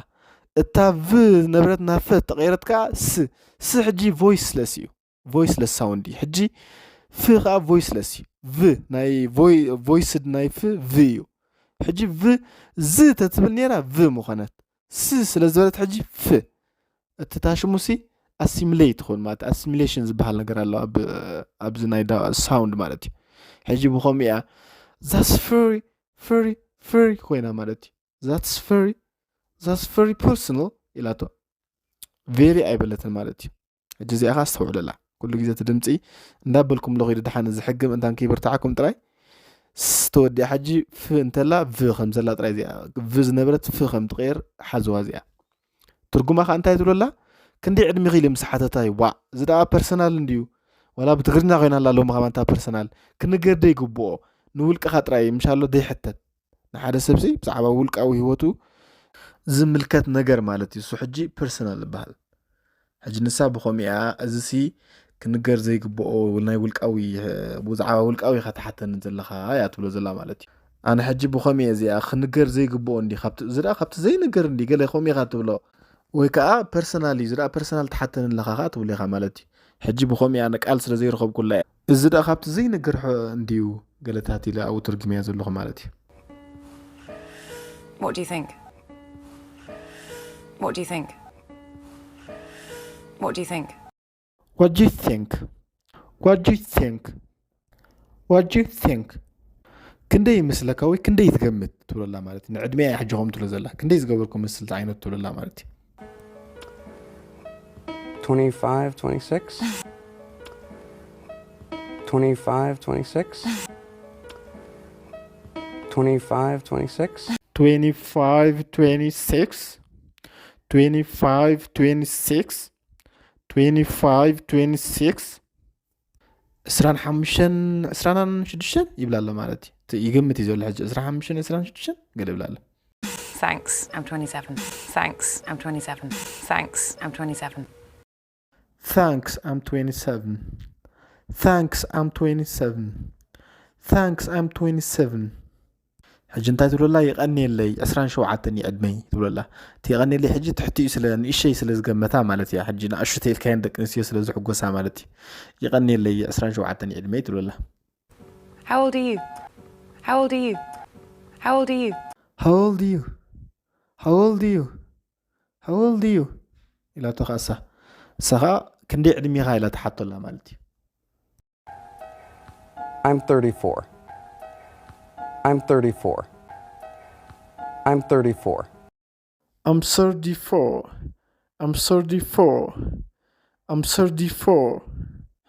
እታ ቭ ዝነበረት ናብ ፈ ተቐየረት ከዓ ስ ስ ሕጂ ቮይስለስ እዩ። ቮይስለስ ሳውንድ እዩ። ሕጂ ፍ ከዓ ቮይስለስ እዩ። ቭ ናይ ቮይስድ ናይ ፍ ቭ እዩ። ሕጂ ቭ ዝ ተትብል ነይራ ቭ ምኾነት። ስ ስለ ዝበለት ሕጂ ፍ እቲ ታሽሙሲ ኣሲሚሌት ይኸውን ማለት ኣሲሚሌሽን ዝበሃል ነገር ኣሎ ኣብዚ ናይ ሳውንድ ማለት እዩ። ሕጂ ብኸምኡ እያ that's very very very ኮይና ማለት እዩ። That's very that's very personal ኢላቶ። ቬሪ ኣይበለትን ማለት እዩ። ሕጂ እዚኣ ኸ ኣስተውዕለላ። ኩሉ ግዜ እቲ ድምፂ እንዳበልኩም ለኹ ድሓን እዚ ሕግም እንታን ከይበርታዓኩም ጥራይ ስተወዲኣ ሕጂ ፍ እንተላ ቭ ከም ዘላ ጥራይ እዚኣ ቭ ዝነበረት ፍ ከም ትቀየር ሓዝዋ እዚኣ። ትርጉማ ከዓ እንታይ ትብለላ? ክንደይ ዕድሚኺ ኢሉ ምስ ሓተታይ ዋእ እዚ ደኣ ፐርሰናል እንድዩ ዋላ ብትግርኛ ኮይና ኣላ ሎሚ ካባንታ ፐርሰናል ክንገር ደይግብኦ ንውልቅኻ ጥራይ ምሻሎ ደይሕተት ንሓደ ሰብሲ ብዛዕባ ውልቃዊ ህይወቱ ዝምልከት ነገር ማለት እዩ። እሱ ሕጂ ፐርሰናል ይበሃል። ሕጂ ንሳ ብኸምኡ እያ እዚ ሲ ክንገር ዘይግብኦ ናይ ውልቃዊ ብዛዕባ ውልቃዊ ኢኻ ትሓተኒ ዘለኻ እያ ትብሎ ዘላ ማለት እዩ። ኣነ ሕጂ ብኸምኡ እየ እዚኣ ክንገር ዘይግብኦ እንዲ ካብቲ እዚ ደኣ ካብቲ ዘይንገር እንዲ ገለ ከምኡ ኢኻ ትብሎ ወይ ከዓ ፐርሰናል እዩ እዚ ደኣ ፐርሰናል ትሓተኒ ኣለኻ ከዓ ትብሎ ኢኻ ማለት እዩ። ሕጂ ብኸምኡ ኣነ ቃል ስለ ዘይረኸብኩላ እያ። እዚ ደኣ ካብቲ ዘይንገር እንድዩ ገለታት ኢለ ኣብኡ ተርጉመያ ዘለኹ ማለት እዩ። What do you think? What do you think? What do you think? What do you think? What do you think? What do you think? ክንደይ ይመስለካ ወይ ክንደይ ትገምት ትብለላ ማለት እዩ። ንዕድሜ ሕጂ ከም ትብሎ ዘላ ክንደይ ዝገበርኩ መስል ዓይነት ትብለላ ማለት እዩ። twenty-five, twenty-six. twenty-five, twenty-six. twenty-five, twenty-six. twenty-five, twenty-six. twenty-five, twenty-six. twenty-five, twenty-six. ዕስራን ሓሙሽተን ዕስራን ሽዱሽተን ይብላ ኣሎ ማለት እዩ። ይገምት እዩ ዘሎ ሕጂ ዕስራን ሓሙሽተን ዕስራን ሽዱሽተን ገለ ይብላ ኣሎ። Thanks, I'm twenty-seven. Thanks, I'm twenty-seven. Thanks, I'm twenty-seven. Thanks, I'm twenty-seven. Thanks, I'm twenty-seven. Thanks, I'm twenty-seven. ሕጂ እንታይ ትብለላ? ይቐንየለይ ዕስራን ሸውዓተን እዩ ዕድመይ ትብለላ። እቲ ይቐንየለይ ሕጂ ትሕቲኡ ስለ ንእሸይ ስለ ዝገመታ ማለት እያ። ሕጂ ንኣሽተይ ኢልካየን ደቂ ኣንስትዮ ስለ ዝሕጎሳ ማለት እዩ። ይቐንየለይ ዕስራን ሸውዓተን እዩ ዕድመይ ትብለላ። How old are you? How old are you? How old are you? How old are you? How old are you? How old are you? ኢላቶ ከዓ እሳ እሳ ከዓ ክንደይ ዕድሜኻ ኢላ ትሓቶላ ማለት እዩ። I'm thirty-four. I'm thirty-four. I'm thirty-four. I'm thirty-four. I'm thirty-four. I'm thirty-four.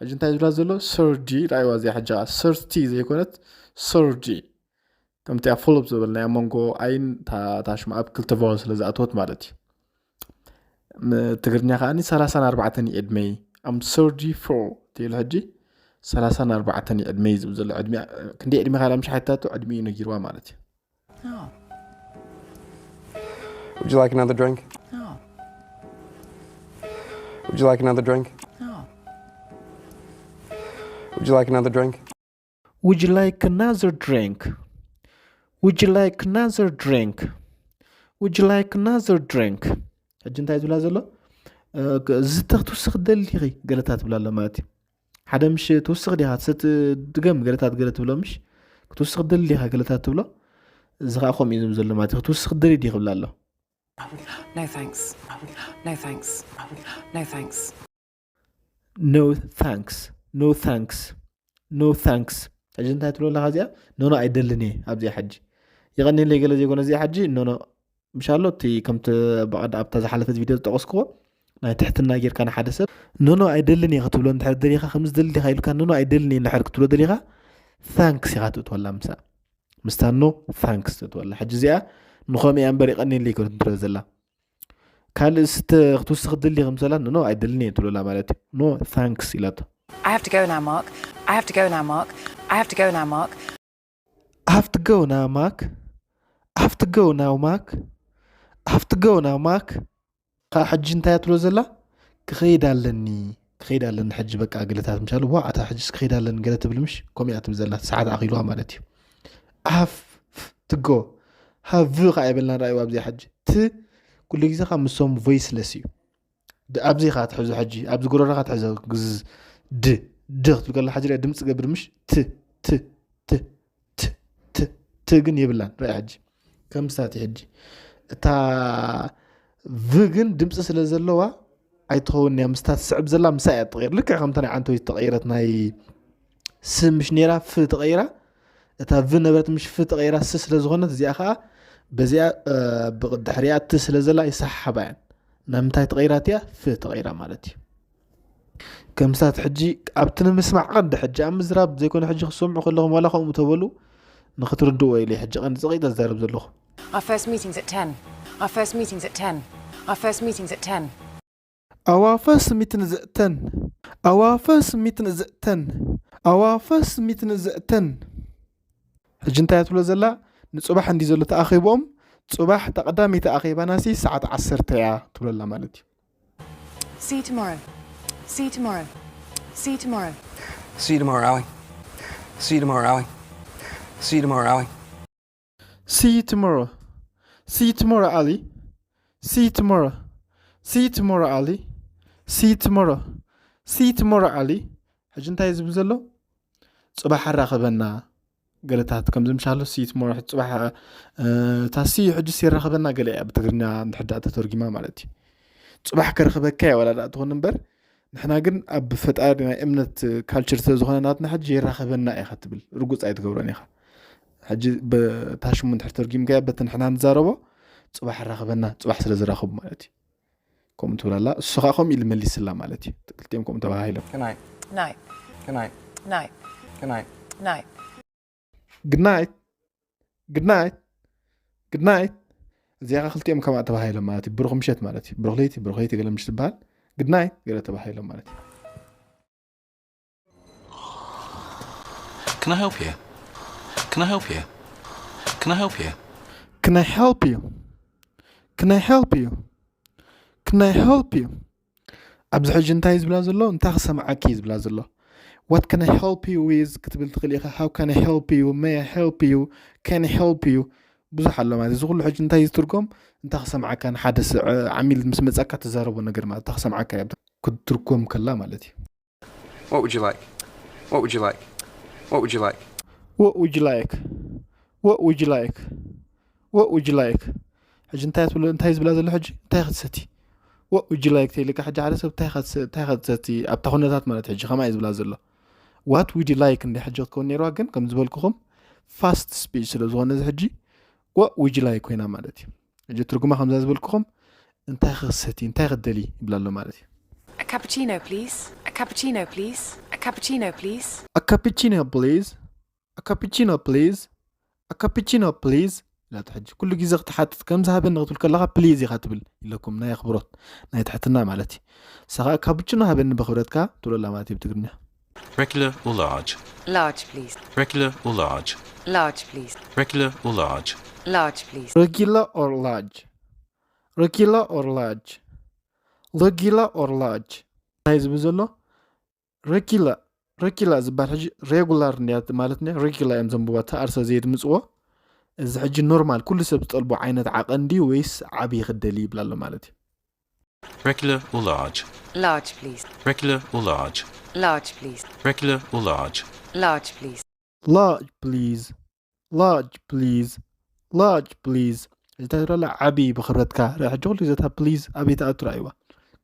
ሕጂ እንታይ ዝብላ ዘሎ ሰርዲ ራእይዋ እዚኣ ሕጂ ሰርዲ ዘይኮነት ሰርዲ ከምቲ ያ ፎሎፕ ዝበልናያ መንጎ ኣይን ታሽማ ኣብ ክልተ ቫወል ስለ ዝኣተወት ማለት እዩ። ትግርኛ ከዓኒ ሰላሳን ኣርባዕተን እዩ ዕድመይ። I'm thirty-four ትብል ሕጂ ሰላሳን ኣርባዕተን እዩ ዕድመይ ዝብል ዘሎ ዕድሚ ክንደይ ዕድሜ ካላ ምሽ ሓታቱ ዕድሚኡ ነጊርዋ ማለት እዩ። Oh, Would you like another drink? oh, Would you like another drink? oh. Would you like another drink? Would you like another drink? Would you like another drink? Would you like another drink? ሕጂ እንታይ ዝብላ ዘሎ ዝተ ክትውስኽ ደሊኺ ገለታት ትብላ ኣሎ ማለት እዩ። ሓደ ምሽ ትውስኽ ዲኻ ትሰቲ ድገም ገለታት ገለ ትብሎ ምሽ ክትውስኽ ደሊ ዲኻ ገለታት ትብሎ እዚ ከዓ ከምኡ እዩ ዝብል ዘሎ ማለት እዩ ክትውስኽ ደሊ ዲ ክብል ኣሎ No thanks. No thanks. No thanks. no thanks no thanks no thanks ሕጂ እንታይ ትብሎ ኣለካ እዚኣ ኖኖ ኣይደልን እየ ኣብዚኣ ሕጂ የቐኒለይ ገለ ዘይኮነ እዚኣ ሕጂ ኖኖ ምሻሎ እቲ ከምቲ ብቐድ ኣብታ ዝሓለፈት ቪድዮ ዝጠቀስክዎ ናይ ትሕትና ጌርካ ንሓደ ሰብ ኖኖ ኣይደልን እየ ክትብሎ እንድሕር ደሊኻ ከምዚ ደሊ ዲኻ ኢሉካ ኖኖ ኣይደልን እየ እንድሕር ክትብሎ ደሊኻ thanks ኢኻ ትእትወላ ምሳ ምስታ no thanks ትእትወላ ሕጂ እዚኣ ንኸምኡ እያ እምበር የቐኒለይ ይኮነት ትብሎ ዘላ ካልእ ስተ ክትውስኽ ደሊ ከምሰላ no ኣይደልን እየ ትብሎላ ማለት እዩ no thanks ኢላቶ I have to go now, Mark. I have to go now, Mark. I have to go now, Mark. I have to go now, Mark. I have to go now, Mark. I have to go now, Mark. ከዓ ሕጂ እንታይ እያ ትብሎ ዘላ ክኸይድ ኣለኒ ክኸይድ ኣለኒ ሕጂ በቃ ገለታት ምሻሉ ዋ ኣታ ሕጂስ ክኸይድ ኣለኒ ገለ ትብል ምሽ ከምኡ እያ ትብል ዘላ ሰዓት ኣኺልዋ ማለት እዩ I have to go have ከዓ የበልና ርኣይዋ ኣብዚኣ ሕጂ ት ኩሉ ግዜ ካብ ምሶም voiceless እዩ ኣብዚ ኻ ትሕዞ ሕጂ ኣብዚ ጎረሮኻ ትሕዞ ግዝ ድ ድ ክትብል ከላ ሕጂ ድምፂ ገብር ምሽ ት ት ት ት ት ት ግን የብላን ርኣ ሕጂ ከም ስታት ሕጂ እታ ቭ ግን ድምፂ ስለ ዘለዋ ኣይትኸውን እያ ምስታ ትስዕብ ዘላ ምሳ እያ ትቐይር ልክዕ ከምታ ናይ ዓንተወይ ተቐይረት ናይ ስ ምሽ ነራ ፍ ተቐይራ እታ ቭ ነበረት ምሽ ፍ ተቐይራ ስ ስለ ዝኾነት እዚኣ ከዓ በዚኣ ብድሕሪኣ ት ስለ ዘላ ይሰሓሓባ እያን ናብ ምንታይ ተቐይራት እያ ፍ ተቐይራ ማለት እዩ ከምስታት ሕጂ ኣብቲ ንምስማዕ ቀንዲ ሕጂ ኣብ ምዝራብ ዘይኮነ ሕጂ ክሰምዑ ከለኹም ዋላ ከምኡ ተበሉ ንክትርድዎ ኢለ ሕጂ ቀንዲ ፀቂጠ ዝዛረብ ዘለኹ Our first meeting's at ten. Our first meeting's at ten. Our first meeting's at ten. Our first meeting is at ten. Our first meeting is at ten. Our first meeting is at ten. ሕጂ እንታይ ትብሎ ዘላ ንፅባሕ እንዲ ዘሎ ተኣኺቦም ፅባሕ ተቐዳመይቲ ኣኼባናሲ ሰዓት ዓሰርተ እያ ትብለላ ማለት እዩ See you tomorrow. See you tomorrow. See you tomorrow. See you tomorrow, Ali. See you tomorrow, Ali. See you tomorrow, Ali. See you tomorrow. See you tomorrow, Ali. See you tomorrow. See you tomorrow, Ali. See you tomorrow. See you tomorrow, Ali. ሕጂ እንታይ ዝብል ዘሎ? ጽባሕ ኣራኸበና ገለታት ከምዚ ምሻሎ ሲ ትሞሮ ጽባሕ እታ ሲ ሕጂ የራኸበና ገለ እያ ብትግርኛ እንድሕዳ ተተርጊማ ማለት እዩ። ጽባሕ ከረኸበካ እያ ዋላ ደኣ ትኾን እምበር ንሕና ግን ኣብ ፈጣሪ ናይ እምነት ካልቸር ስለ ዝኾነ ናትና ሕጂ የራኸበና ኢኻ ትብል ርጉጽ ኣይትገብሮን ኢኻ። ሕጂ በታ ሽሙ እንድሕር ተርጊምካያ በቲ ንሕና ንዛረቦ ጽባሕ ኣራኸበና ጽባሕ ስለ ዝራኸቡ ማለት እዩ። ከምኡ ትብል ኣላ እሱ ከዓ ከምኡ ኢሉ መሊስላ ማለት እዩ። ክልቲኦም ከምኡ ተባሂሎም። Good night. Night. Good night. Night. Good night. Night. Good night. Good night. Good night. እዚኣ ከዓ ክልቲኦም ከምኣ ተባሂሎም ማለት እዩ። ብሩኽ ምሸት ማለት እዩ። ብሩኽ ለይቲ፣ ብሩኽ ለይቲ ገለ ምሽ ትበሃል። Good night ገለ ተባሂሎም ማለት እዩ። Can I help you? Can I help you? Can I help you? Can I help you? Can I help you? Can I help you? ኣብዚ ሕጂ እንታይ ዝብላ ዘሎ እንታይ ክሰምዓኪ እዩ ዝብላ ዘሎ What can I help you with ክትብል ትኽእል ኢኻ How can I help you May I help you Can I help you ብዙሕ ኣሎ ማለት እዚ ኩሉ ሕጂ እንታይ ዝትርጎም እንታይ ክሰምዓካ ንሓደ ዓሚል ምስ መጻካ ትዛረቦ ነገር ማለት እንታይ ክሰምዓካ ክትርጎም ከላ ማለት እዩ What would you like? What would you like? What would you like? What would you like? What would you like? What would you like? ሕጂ እንታይ ትብሎ እንታይ ዝብላ ዘሎ ሕጂ እንታይ ክትሰቲ What would you like ተይልካ ሕጂ ሓደ ሰብ እንታይ ክትሰቲ ኣብታ ኩነታት ማለት ሕጂ ከማይ ዝብላ ዘሎ What would you like እንደ ሕጂ ክትከውን ነይርዋ ግን ከም ዝበልኩኹም fast speech ስለ ዝኾነ እዚ ሕጂ What would you like ኮይና ማለት እዩ ሕጂ ትርጉማ ከምዛ ዝበልኩኹም እንታይ ክትሰቲ እንታይ ክትደሊ ይብላ ኣሎ ማለት እዩ A cappuccino, please. A cappuccino, please. A cappuccino, please. A cappuccino please A cappuccino please A cappuccino please ኢላቶ ሕጂ ኩሉ ግዜ ክትሓትት ከምዚ ሃበኒ ክትብል ከለኻ please ኢኻ ትብል ኢለኩም ናይ ኣኽብሮት ናይ ትሕትና ማለት እዩ ንሳ ከዓ ካቡችኖ ሃበኒ ብኽብረትካ ትብለላ ማለት እዩ ብትግርኛ Regular or large? Large, please. Regular or large? Large, please. Regular or large? Large, please. Regular or large Regular or large Regular or large እንታይ ዝብል ዘሎ regular regular ዝበሃል ሕጂ regular እንድያ ማለት ነ regular እዮም ዘንብቦ እቲ ኣር ስለ ዘየድምፅዎ እዚ ሕጂ normal ኩሉ ሰብ ዝጠልቦ ዓይነት ዓቐን ድዩ ወይስ ዓብዪ ክደሊ ይብላ ኣሎ ማለት እዩ Regular or large? Large, please. Regular or large? Large, please. Regular or large? Large, please. Large, please. Large, please. እንታይ ትብለላ? ዓቢ ብኽብረትካ። ርኣ፣ ሕጂ ኩሉ ግዜ እታ please ኣበይ ትኣቱ? ርኣይዋ።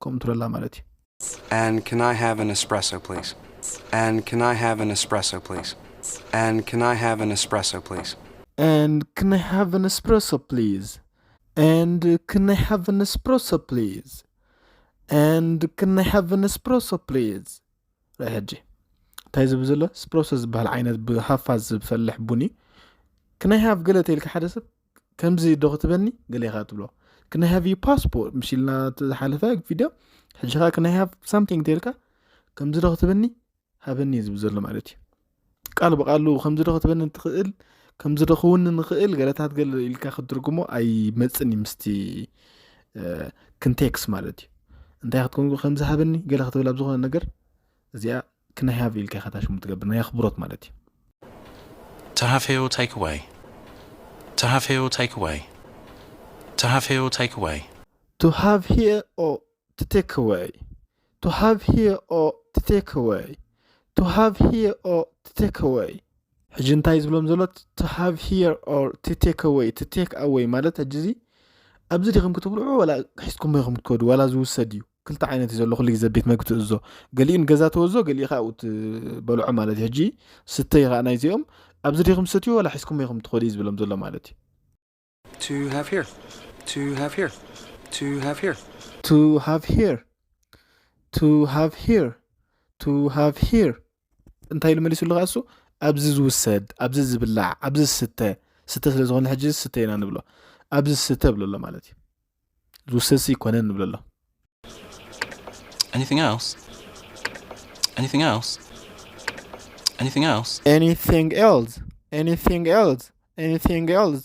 ከምኡ ትብለላ ማለት እዩ። And can I have an espresso, please? And can I have an espresso, please? And can I have an espresso, please? And can I have an espresso, please? And can I have an espresso, please? And can I have an espresso, please? ርኣ ሕጂ እንታይ ዝብል ዘሎ? ስፕሮሶ ዝበሃል ዓይነት ብሃፋ ዝፈልሕ ቡኒ። Can I have ገለ ተይልካ ሓደ ሰብ ከምዚ ዶ ክትበኒ ገለ ኢኻ ትብሎ። Can I have your passport? ምሽ ኢልና እቲ ዝሓለፈ ቪድዮ። ሕጂ ኸዓ can I have something ተይልካ ከምዚ ዶ ክትበኒ ሃበኒ ዝብል ዘሎ ማለት እዩ። ቃል ብቃሉ ከምዚ ዶ ክትበኒ ትኽእል፣ ከምዚ ዶ ክውኒ ንኽእል ገለታት ገለ ኢልካ ክትትርጉሞ ኣይመጽን እዩ ምስቲ ክንቴክስ ማለት እዩ። እንታይ ክትኮን ከምዚ ሃበኒ ገለ ክትብል ኣብ ዝኾነ ነገር እዚኣ can I have ኢልካ ኢኻ ታሽሙ ትገብር ናይ ኣኽብሮት ማለት እዩ። To have here or take away? To have here or take away? To have here or take away? To have here or to take away. To have here or to take away. To have here or to take away. ሕጂ እንታይ ዝብሎም ዘሎ? To have here or to take away. To take away ማለት ሕጂ እዚ ኣብዚ ዲኹም ክትብልዑ ዋላ ሒዝኩሞ ኢኹም ትከዱ ዋላ ዝውሰድ እዩ። ክልተ ዓይነት እዩ ዘሎ ኩሉ ግዜ ቤት መግቢ ትእዞ። ገሊኡ ንገዛ ተወዞ፣ ገሊኡ ከዓ ኣብኡ ትበልዖ ማለት እዩ። ሕጂ ስተይ ከዓ ናይዚኦም ኣብዚ ዲኹም ትሰትዩ ዋላ ሒዝኩሞ ኢኹም ትኸዱ እዩ ዝብሎም ዘሎ ማለት እዩ። To have here. To have here. To have here. To have here. To have here. To have here. እንታይ ኢሉ መሊሱ ኣሎ እሱ? ኣብዚ ዝውሰድ፣ ኣብዚ ዝብላዕ፣ ኣብዚ ዝስተ፣ ስተ ስለ ዝኾነ ሕጂ ዝስተ ኢና ንብሎ። ኣብዚ ዝስተ ብሎ ኣሎ ማለት እዩ። ዝውሰድ ሲ ይኮነን ንብሎ ኣሎ። Anything else? Anything else? Anything else? Anything else? Anything else? Anything else?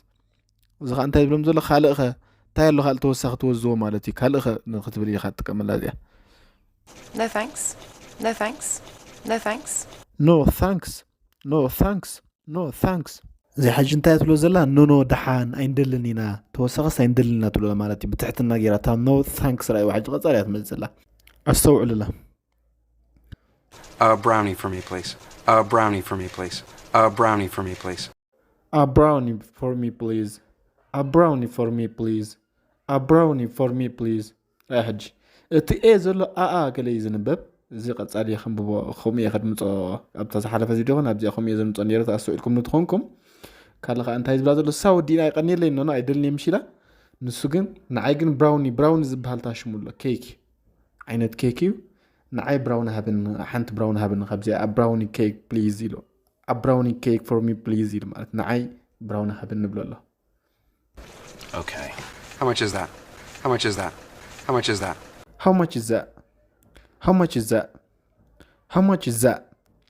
እዚ ኸዓ እንታይ ዝብሎም ዘሎ? ካልእ ኸ እንታይ ኣሎ? ካልእ ተወሳኺ ትወዝዎ ማለት እዩ። ካልእ ኸ ንክትብል ኢኻ ትጥቀመላ እዚኣ። No thanks. No thanks. No thanks. No thanks. No thanks. No thanks. እዚ ሕጂ እንታይ ትብሎ ዘላ? ኖ ኖ፣ ደሓን ኣይንደልን ኢና፣ ተወሳኺስ ኣይንደልን ኢና ትብሎ ማለት እዩ። ብትሕትና ጌራ እታ no thanks ራእይዋ ሕጂ ቀጻሊ እያ ትመጽእ ዘላ። ኣስተውዕሉላ። A brownie for me, please. A brownie for me, please. A brownie for me, please. A brownie for me, please. A brownie for me, please. A brownie for me, please. ራእይ ሕጂ እቲ ኤ ዘሎ ኣኣ ገለ እዩ ዝንበብ። እዚ ቀጻሊ ከንብቦ፣ ከምኡ እየ ከድምጾ። ኣብታ ዝሓለፈ ቪድዮ ኹን ኣብዚኣ ከምኡ እየ ዘምጾ ነይረ፣ ተኣስተውዒልኩም ንትኾንኩም። ካልእ ኸዓ እንታይ ዝብላ ዘሎ? እሳ ወዲእና ኣይቀንየለይ ኖኖ ኣይደልን እየ ምሽ ኢላ። ንሱ ግን ንዓይ ግን ብራውኒ፣ ብራውኒ ዝበሃል ታሽሙ ኣሎ። ኬክ፣ ዓይነት ኬክ እዩ። ንዓይ ብራውኒ ሃብን፣ ሓንቲ ብራውኒ ሃብን ካብዚኣ። A brownie cake, please ኢሉ። A brownie cake for me, please ኢሉ ማለት ንዓይ ብራውኒ ሃብን ንብሎ ኣሎ። Okay. How much is that? How much is that? How much is that? How much is that? How much is that? How much is that?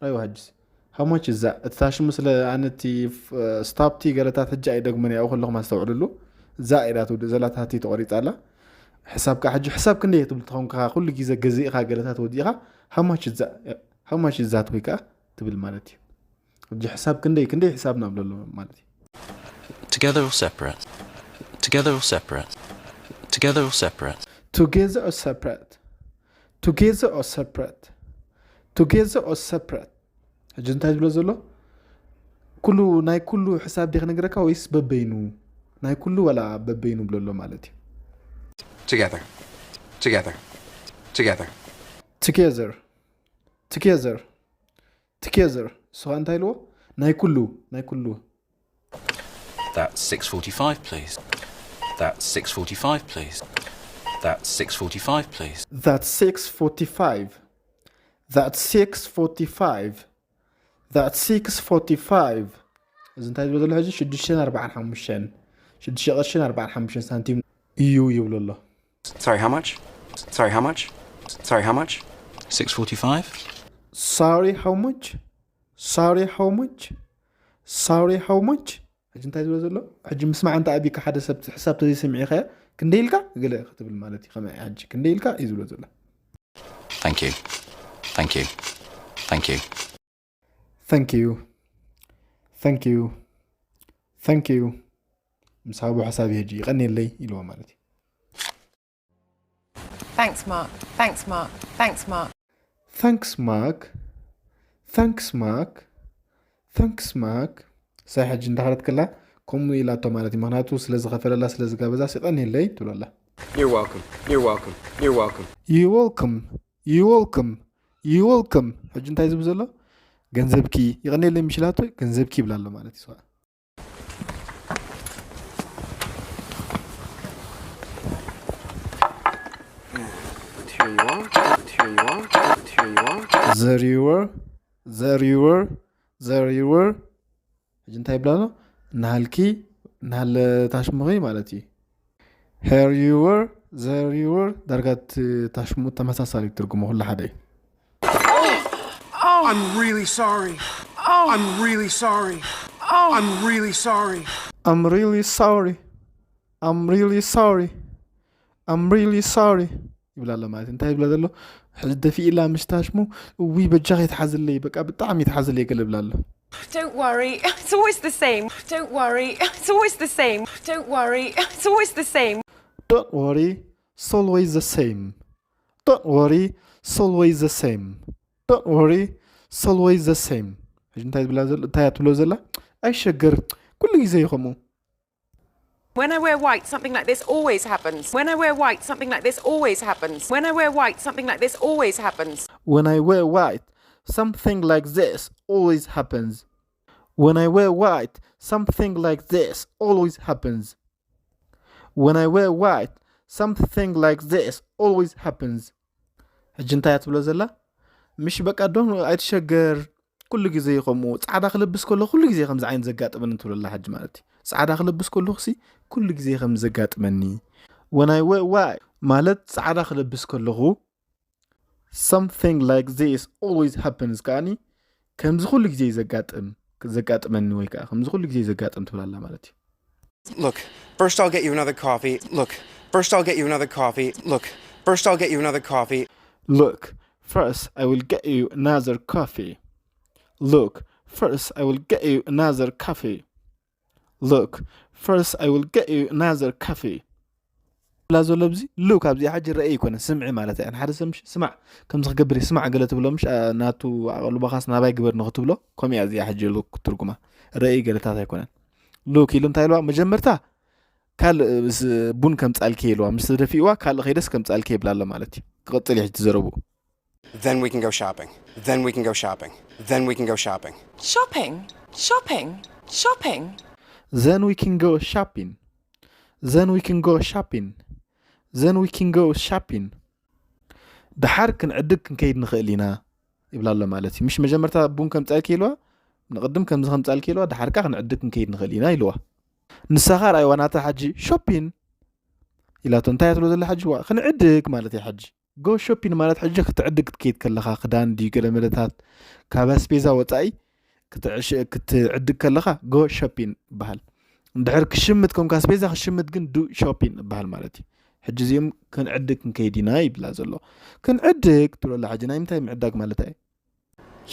ኣይዋ ሕጅስ። How much is that? እቲ ታሽሙ ስለ ኣነ እቲ ስታፕቲ ገለታት ሕጂ ኣይደግሙን እያ። ከለኹም ኣስተውዕልሉ። ዛ ኢላ ትውድእ ዘላ ታቲ ተቆሪጻ ኣላ። ሕሳብ ከዓ ሕጂ ሕሳብ ክንደይ ትብል ትኸውን ከኻ ኩሉ ግዜ ገዚእኻ ገለታት ወዲእኻ how much is that? How much is that ወይ ከዓ ትብል ማለት እዩ። ሕጂ ሕሳብ ክንደይ ክንደይ ሕሳብ ናብ ዘሎ ማለት እዩ። Together or separate? Together or separate? Together or separate? Together or separate? Together or separate? Together or separate? ሕጂ እንታይ ዝብሎ ዘሎ? ኩሉ ናይ ኩሉ ሕሳብ ዲ ክነግረካ ወይስ በበይኑ? ናይ ኩሉ ወላ በበይኑ ብሎ ኣሎ ማለት እዩ። Together. Together. Together. Together. Together. Together. እሱ ኸዓ እንታይ ኢልዎ? ናይ ኩሉ ናይ ኩሉ። That's six forty-five, please. That's six forty-five, please. That's six forty-five, please. That's six forty-five. That's six forty-five. That's six forty-five. እዚ እንታይ ዝብል ዘሎ ሕጂ ሽዱሽተን ኣርባዓን ሓሙሽተን፣ ሽዱሽተ ቅርሽን ኣርባዓን ሓሙሽተን ሳንቲም እዩ ይብሎ ኣሎ። Sorry, how much? Sorry, how much? Sorry, how much? Six forty-five. Sorry, how much? Sorry, how much? Sorry, how much? ሕጂ እንታይ ዝብሎ ዘሎ? ሕጂ ምስማዕ እንተ ኣቢካ ሓደ ሰብ ሕሳብ ተዘይሰሚዕካዮ ክንደይ ኢልካ ገለ ክትብል ማለት እዩ። ከመይ ሕጂ ክንደይ ኢልካ እዩ ዝብሎ ዘሎ። Thank you. Thank you. Thank you. Thank you. Thank you. Thank you. ምስ ሃቦ ሕሳብ ሕጂ ይቐንየለይ ኢልዎ ማለት እዩ። Thanks, Mark. Thanks, Mark. Thanks, Mark. Thanks, Mark. Thanks, Mark. Thanks, Mark. ሳይ ሕጂ እንዳኸደት ከላ ከምኡ ኢላቶ ማለት እዩ። ምክንያቱ ስለ ዝኸፈለላ ስለ ዝጋበዛ፣ "ስቀንየለይ" ትብለላ። You're welcome. You're welcome. You're welcome. You welcome. You welcome. You welcome. ሕጂ እንታይ ዝብል ዘሎ? "ገንዘብኪ ይቐንየለይ" ምሽ ኢላቶ፣ "ገንዘብኪ" ይብላ ኣሎ ማለት እዩ። Here you are. Here you are. Here you are. There you were. There you were. There you were. ሕጂ እንታይ ይብላ ኣሎ? ናሃልኪ፣ ናሃለ ታሽሙኺ ማለት እዩ። Here you were. There you were. ዳርጋ እቲ ታሽሙ ተመሳሳሊ ትርጉሙ ኩሉ ሓደ እዩ። I'm really sorry. I'm really sorry. I'm really sorry. I'm really sorry. I'm really sorry. I'm really sorry ይብላ ኣሎ ማለት እዩ። እንታይ ይብላ ዘሎ? ሕዚ ደፊእላ ምሽ ታሽሙ፣ "እዊ በጃ ከይትሓዝለይ፣ በቃ ብጣዕሚ ይትሓዝለይ" ገለ ይብላ ኣሎ። Don't worry, it's always the same. Don't worry, it's always the same. Don't worry, it's always the same. Don't worry, it's always the same. Don't worry, it's always the same. Don't worry, it's always the same. ሕጂ እንታይ ትብላ ዘላ? እንታይ እያ ትብሎ ዘላ? "ኣይሸገር፣ ኩሉ ግዜ እዩ ከምኡ." When I wear white, something like this always happens. When I wear white, something like this always happens. When I wear white, something like this always happens. When I wear white, something like this always happens. When I wear white, something like this always happens. When I wear white, something like this always happens. ሕጂ እንታይ እያ ትብሎ ዘላ? "ምሽ በቃ ዶን ኣይትሸገር፣ ኩሉ ግዜ እዩ ከምኡ፣ ጻዕዳ ክለብስ ከሎ ኩሉ ግዜ ከምዚ ዓይነት ዘጋጥመኒ" ትብሎ ኣላ ሕጂ ማለት እዩ። "ጻዕዳ ክለብስ ከለኹ ሲ ኩሉ ግዜ ከም ዘጋጥመኒ። When I wear white ማለት ጻዕዳ ክለብስ ከለኹ something like this always happens ከኣኒ ከምዚ ኩሉ ግዜ እዩ ዘጋጥም፣ ዘጋጥመኒ ወይ ከዓ ከምዚ ኩሉ ግዜ እዩ ዘጋጥም" ትብላ ኣላ ማለት እዩ። Look, first I'll get you another coffee. Look, first I'll get you another coffee. Look, first I'll get you another coffee. Look, first I will get you another coffee. Look, first I will get you another coffee. Look, first I will get you another coffee. ብላ ዘሎ ኣብዚ ሉክ ኣብዚ ሕጂ ረአይ ይኮነ ስምዒ ማለት እያ። ንሓደ ሰብ ምሽ ስማዕ ከምዚ ክገብር እየ፣ ስማዕ ገለ ትብሎ ምሽ፣ ኣ፣ ናቱ ኣቐልቦኻስ ናባይ ግበር ንክትብሎ፣ ከምኡ እያ እዚኣ ሕጂ ሉክ ትርጉማ። ረአይ ገለታት ኣይኮነን። ሉክ ኢሉ እንታይ ኢልዋ? መጀመርታ ካልእ ምስ ቡን ከምጻልኪ ኢልዋ፣ ምስ ተደፊእዋ ካልእ ከይደስ ከምጻልኪ ይብላ ኣሎ ማለት እዩ። ክቕጽል እዩ ሕጂ ዘረብኡ። Then we can go shopping. Then we can go shopping. Then we can go shopping. Shopping, shopping, shopping. Then we can go shopping. Then we can go shopping. Then we can go shopping. ደሓር ክንዕድግ ክንከይድ ንኽእል ኢና ይብላ ኣሎ ማለት እዩ። ምሽ መጀመርታ ቡን ከምጻልኪ ኢልዋ፣ ንቕድም ከምዚ ከምጻልኪ ኢልዋ፣ ደሓር ከኣ ክንዕድግ ክንከይድ ንኽእል ኢና ኢልዋ። ንሳ ከኣ ርኣይዋ ናታ ሕጂ ሾፒን ኢላቶ። እንታይ እያ ትብሎ ዘላ ሕጂ? ዋ፣ ክንዕድግ ማለት እያ ሕጂ። ጎ ሾፒን ማለት ሕጂ ክትዕድግ ክትከይድ ከለኻ ክዳን ድዩ ገለ መለታት ካብ ኣስቤዛ ወጻኢ ክትዕሽ-፣ ክትዕድግ ከለኻ ጎ ሾፒን ይበሃል። እንድሕር ክሽምት ኮንካ ኣስቤዛ ክሽምት ግን ዱ ሾፒን ይበሃል ማለት እዩ። ሕጂ እዚኦም ክንዕድግ ክንከይድ ኢና ይብላ ዘሎ። ክንዕድግ ትብሎ ኣላ ሕጂ ናይ ምንታይ ምዕዳግ ማለት እዩ?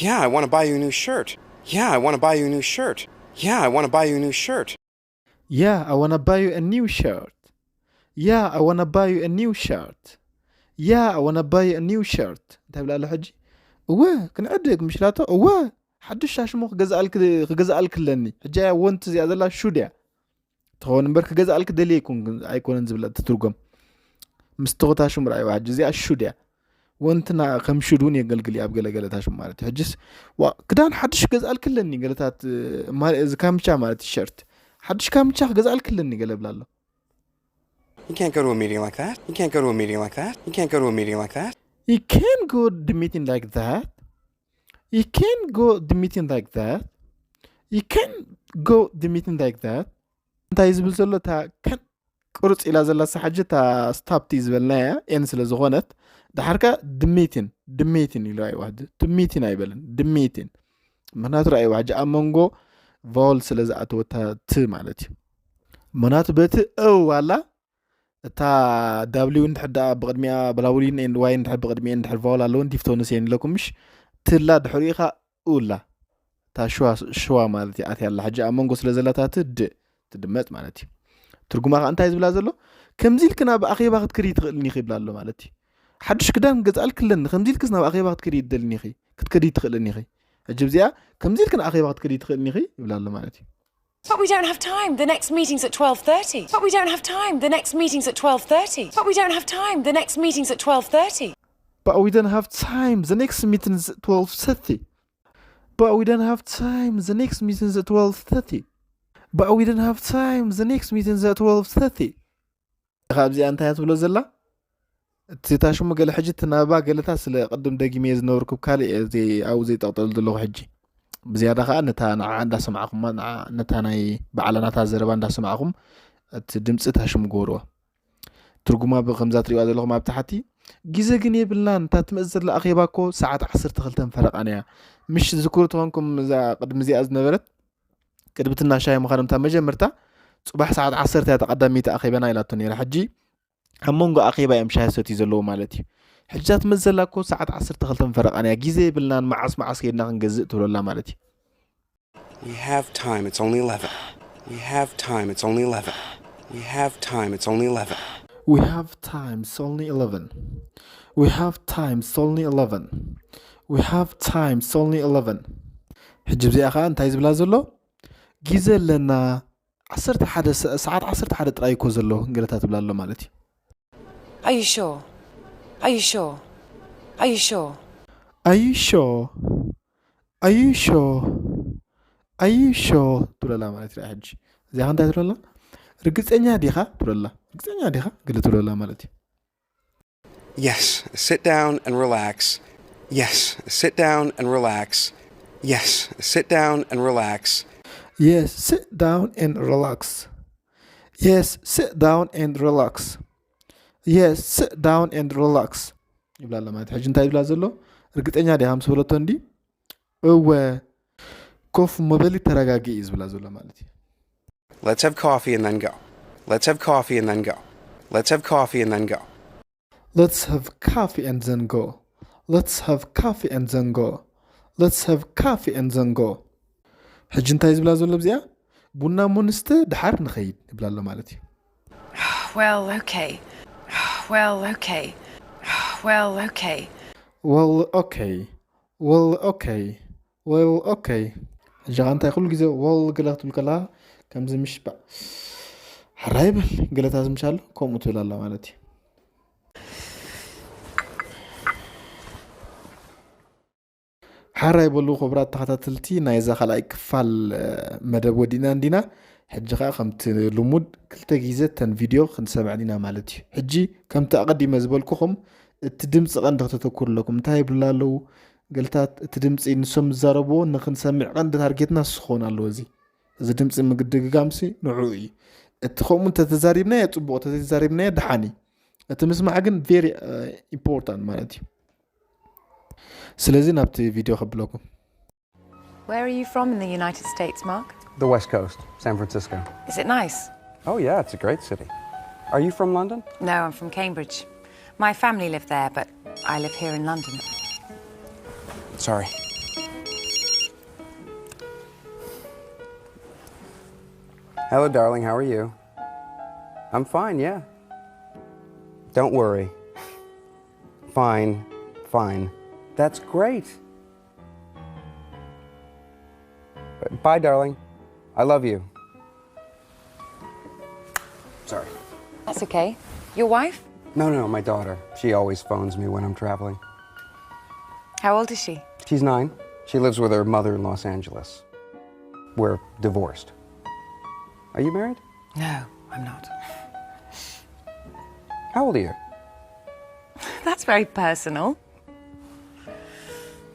Yeah, I want to buy you a new shirt. Yeah, I want to buy you a new shirt. Yeah, I want to buy you a new shirt. Yeah, I wanna buy you a new shirt. Yeah, I wanna buy you a new shirt. Yeah, I wanna buy you a new shirt. እንታይ ብላ ኣሎ ሕጂ? እወ ክንዕድግ ምሽ ኢላቶ። እወ ሓድሽ ሻሽሞ ክገዝኣልክ፣ ክገዝኣልክ ኣለኒ። ሕጂ እያ ወንት እዚኣ ዘላ ሹድ እያ ትኸውን እምበር ክገዝኣልክ ደልየ ኣይኮን-፣ ኣይኮነን ዝብላ ትትርጎም። ምስ ተኾታሽሙ ርኣይዋ ሕጂ እዚኣ ሹድ እያ። ወንትና ከም ሹድ እውን የገልግል እዩ ኣብ ገለገለ ታሽሙ ማለት እዩ። ሕጅስ ዋ ክዳን ሓድሽ ክገዝኣልክ ኣለኒ ገለታት፣ እ፣ ማለ-፣ እዚ ካምቻ ማለት ቲሸርት ሓድሽ ካምቻ ክገዝኣልክ ኣለኒ ገለ ብላ ኣሎ። You can't go to a meeting like that. You can't go to a meeting like that. You can't go to a meeting like that. You can't go the meeting like that. You can't go the meeting like that. You can't go the meeting like that. እንታይ ዝብል ዘሎ እታ ከን ቁርፅ ኢላ ዘላ ሳሓጂ እታ ስታፕቲ ዝበልናያ ኤን ስለ ዝኾነት፣ ድሓርካ ድሚቲን ድሚቲን ኢሉ ኣይዋ ትሚቲን ኣይበልን ድሚቲን። ምክንያቱ ርኣይዋ ሕጂ ኣብ መንጎ ቫውል ስለ ዝኣተወታ ት ማለት እዩ። ምክንያቱ በቲ እው ኣላ እታ ዳብሊው እንድሕር ደኣ ብቕድሚኣ ብላውሊን ኤንድ ዋይ እንድሕር ብቕድሚኤን እንድሕር ቫውል ኣለወን ዲፍቶንስ እየን ኢለኩም ምሽ ትላ ድሕሪኡ ኸኣ ኡላ እታ ሽዋ ሽዋ ማለት እዩ ኣትያ ኣላ። ሕጂ ኣብ መንጎ ስለ ዘላታት ድ ትድመጽ ማለት እዩ። ትርጉማ ኸኣ እንታይ ዝብላ ዘሎ ከምዚ ኢልክና ብኣኼባ ክትክሪ ትኽእልኒ ይኽብላ ኣሎ ማለት እዩ። ሓድሽ ክዳን ክገዝኣልኪ ኣለኒ፣ ከምዚ ኢልክስ ናብ ኣኼባ ክትከዲ ይደልኒ ኢኺ፣ ክትከዲ ትኽእልኒ ኢኺ። ሕጂ ብዚኣ ከምዚ ኢልክን ኣኼባ ክትከዲ ትኽእልኒ ኢኺ ይብላ ኣሎ ማለት እዩ። But we don't have time. The next meeting's at twelve thirty. But we don't have time. The next meeting's at twelve thirty. But we don't have time. The next meeting's at twelve thirty. But we don't have time. The next meeting's at twelve thirty. But we don't have time. The next meeting's at twelve thirty. But we don't have time. The next meeting's at twelve thirty. እኻ ኣብዚኣ እንታይ እያ ትብሎ ዘላ? እቲ ታሽሙ ገለ ሕጂ ትናባ ገለታ ስለ ቅድም ደጊመ ዝነበርኩ ካልእ እየ ዘይ- ኣብኡ ዘይጠቕጠሉ ዘለኹ ሕጂ። ብዝያዳ ከዓ ነታ ንዓ እንዳሰማዕኹማ ንዓ- ነታ ናይ ባዕላ ናታ ዘረባ እንዳሰማዕኹም እቲ ድምፂ ታሽሙ ግበርዋ። ትርጉማ ብከምዛ ትሪእዋ ዘለኹም ኣብ ታሕቲ። ግዜ ግን የብልናን፣ እታ ትመጽእ ዘላ ኣኼባ እኮ ሰዓት ዓሰርተ ክልተን ፈረቓን እያ። ምሽ ዝክሩ ተኾንኩም እዛ ቅድሚ እዚኣ ዝነበረት ቅድሚ ትናሻይ ምዃኖም እታ መጀመርታ ጽባሕ ሰዓት ዓሰርተ እያ ተቐዳሚቲ ኣኼባና ኢላቶ ነይራ። ሕጂ ኣብ መንጎ ኣኼባ እዮም ሻሂ ሰትዩ ዘለዉ ማለት እዩ። ሕጂ እታ ትመጽእ ዘላ እኮ ሰዓት ዓሰርተ ክልተን ፈረቓን እያ። ግዜ የብልናን፣ መዓስ መዓስ ከይድና ክንገዝእ ትብለላ ማለት እዩ። We have time, it's only eleven. We have time, it's only eleven. We have time, it's only eleven. We have time, it's only eleven. We have time, it's only eleven. We have time, it's only eleven. ሕጂ እዚኣ ኸዓ እንታይ ዝብላ ዘሎ? ግዜ ኣለና፣ ዓሰርተ ሓደ ሰ- ሰዓት ዓሰርተ ሓደ ጥራይ እኮ ዘሎ ገለታ ትብላ ኣሎ ማለት እዩ። Are you sure? Are you sure? Are you sure? Are you sure? Are you sure? Are you sure? ትብለላ ማለት እዩ። ሕጂ እዚኣ እንታይ ትብለላ? ርግፀኛ ዲኻ ትብለላ። ርግፀኛ ዲኻ ገለ ትብለላ ማለት እዩ። Yes, sit down and relax. Yes, sit down and relax. Yes, sit down and relax. Yes, sit down and relax. Yes, sit down and relax. Yes, sit down and relax. ይብላ ኣሎ ማለት እዩ። ሕጂ እንታይ ይብላ ዘሎ? ርግፀኛ ዲኻ ምስ በለቶ እንዲ እወ ኮፍ ምበሊ ተረጋጊ እዩ ዝብላ ዘሎ ማለት እዩ። Let's have coffee and then go. Let's have coffee and then go. Let's have coffee and then go. Let's have coffee and then go. Let's have coffee and then go. Let's have coffee and then go. ሕጂ እንታይ ዝብላ ዘሎ ብዚኣ ቡና ሙንስተ ድሓር ንኸይድ ይብላ ኣሎ ማለት እዩ። Well, okay. Well, okay. Well, okay. Well, okay. Well, okay. Well, okay. ሕጂ ኸዓ እንታይ ኩሉ ግዜ well ገለ ክትብል ከለኻ ከምዚ ምሽ ባ- ሕራይ በል ገለታት ምሻሎ ከምኡ ትብል ኣላ ማለት እዩ። ሓራይ በሉ ክቡራት ተኸታተልቲ ናይዛ ካልኣይ ክፋል መደብ ወዲእና እንዲና። ሕጂ ከዓ ከምቲ ልሙድ ክልተ ግዜ ተን ቪድዮ ክንሰምዕ ዲና ማለት እዩ። ሕጂ ከምቲ ኣቐዲመ ዝበልኩኹም እቲ ድምፂ ቀንዲ ክተተኩሩ ኣለኩም። እንታይ ይብሉ ኣለዉ ገልታት እቲ ድምፂ ንሶም ዝዛረብዎ ንክንሰምዕ ቀንዲ ታርጌትና ንሱ ክኸውን ኣለዎ። እዚ እዚ ድምፂ ምግድግጋምሲ ንዕኡ እዩ። እቲ ከምኡ እንተተዛሪብናዮ ፅቡቕ፣ እንተዘይተዛሪብናዮ ደሓን እዩ። እቲ ምስማዕ ግን very important ማለት እዩ። ስለዚ ናብቲ ቪድዮ ከብለኩም። Where are you from in the United States, Mark? The West Coast, San Francisco. Is it nice? Oh, yeah, it's a great city. Are you from London? No, I'm from Cambridge. My family live there, but I live here in London. Sorry. Hello, darling. How are you? I'm fine, yeah. Don't worry. Fine, fine. That's great. Bye, darling. I love you. Sorry. That's okay. Your wife? No, no, my daughter. She always phones me when I'm traveling. How old is she? She's nine. She lives with her mother in Los Angeles. We're divorced. Are you married? No, I'm not. How old are you? That's very personal.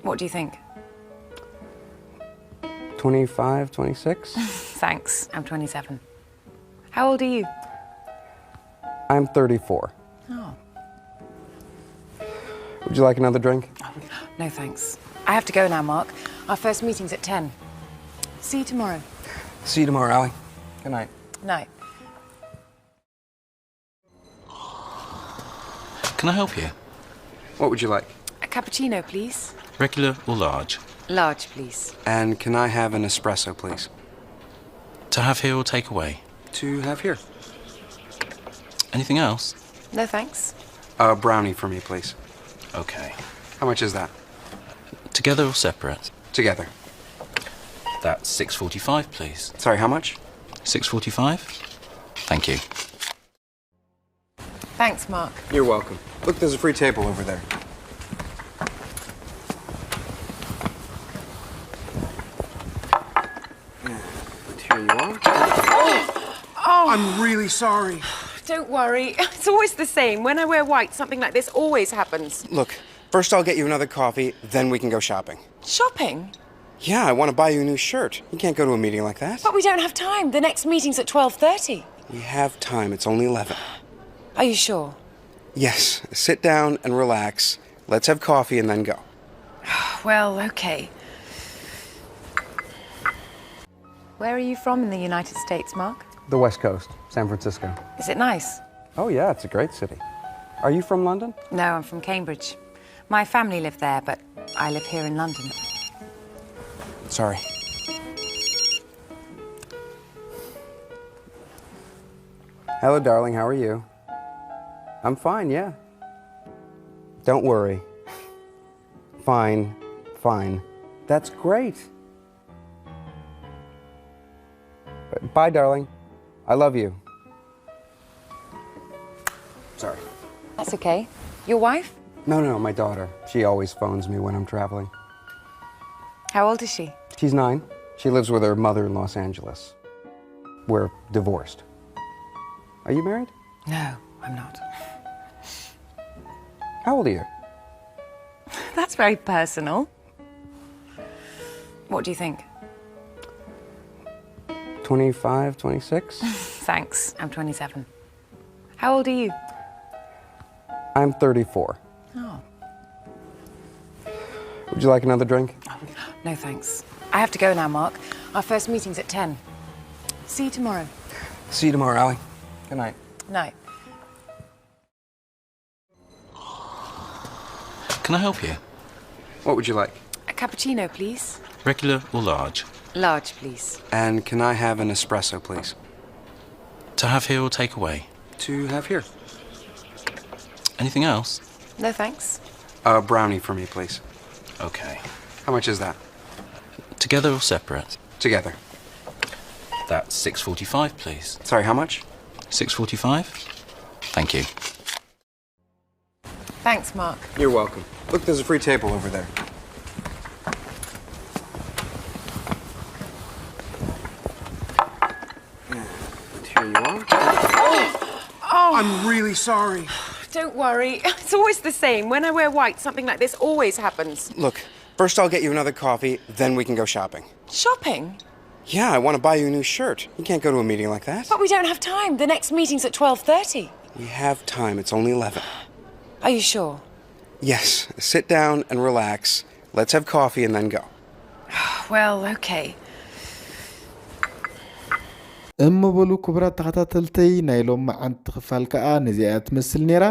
What do you think? Twenty-five, twenty-six? Thanks, I'm twenty-seven. How old are you? I'm thirty-four. Oh. Would you like another drink? No, thanks. I have to go now, Mark. Our first meeting's at ten. See you tomorrow. See you tomorrow, Allie. Good night. Night. Can I help you? What would you like? A cappuccino, please. Regular or large? Large, please. And can I have an espresso, please? To have here or take away? To have here. Anything else? No, thanks. A brownie for me, please. Okay. How much is that? Together or separate? Together. That's six forty-five, please. Sorry, how much? Six forty-five. Thank you. Thanks, Mark. You're welcome. Look, there's a free table over there. And here you are. Oh, I'm really sorry. Don't worry. It's always the same. When I wear white, something like this always happens. Look, first I'll get you another coffee, then we can go shopping. Shopping? Yeah, I want to buy you a new shirt. You can't go to a meeting like that. But we don't have time. The next meeting's at twelve thirty. We have time. It's only eleven. Are you sure? Yes, sit down and relax. Let's have coffee and then go. Well, okay. Where are you from in the United States, Mark? The West Coast, San Francisco. Is it nice? Oh, yeah, it's a great city. Are you from London? No, I'm from Cambridge. My family live there, but I live here in London. Sorry. Hello, darling. How are you? I'm fine, yeah. Don't worry. Fine, fine. That's great. Bye, darling. I love you. Sorry. That's okay. Your wife? No, no, my daughter. She always phones me when I'm traveling. How old is she? She's nine. She lives with her mother in Los Angeles. We're divorced. Are you married? No, I'm not. How old are you? That's very personal. What do you think? Twenty-five, twenty-six? Thanks. I'm twenty-seven. How old are you? I'm thirty-four. Oh, Would you like another drink? No, thanks. I have to go now, Mark. Our first meeting's at ten. See you tomorrow. See you tomorrow, Allie. Good night. Night. Can I help you? What would you like? A cappuccino, please. Regular or large? Large, please. And can I have an espresso, please? To have here or take away? To have here. Anything else? No, thanks. A brownie for me, please. Okay. How much is that? Together or separate? Together. That's six forty-five, please. Sorry, how much? Six forty-five. Thank you. Thanks, Mark. You're welcome. Look, there's a free table over there. And here you are. Oh, I'm really sorry. Don't worry. It's always the same. When I wear white, something like this always happens. Look, first I'll get you another coffee, then we can go shopping. Shopping? Yeah, I want to buy you a new shirt. You can't go to a meeting like that. But we don't have time. The next meeting's at twelve thirty. We have time. It's only eleven. Are you sure? Yes, sit down and relax. Let's have coffee and then go. Well, okay. እሞ በሉ ክቡራት ተኸታተልተይ፣ ናይ ሎም መዓንቲ ክፋል ከኣ ነዚኣ ትመስል ነይራ።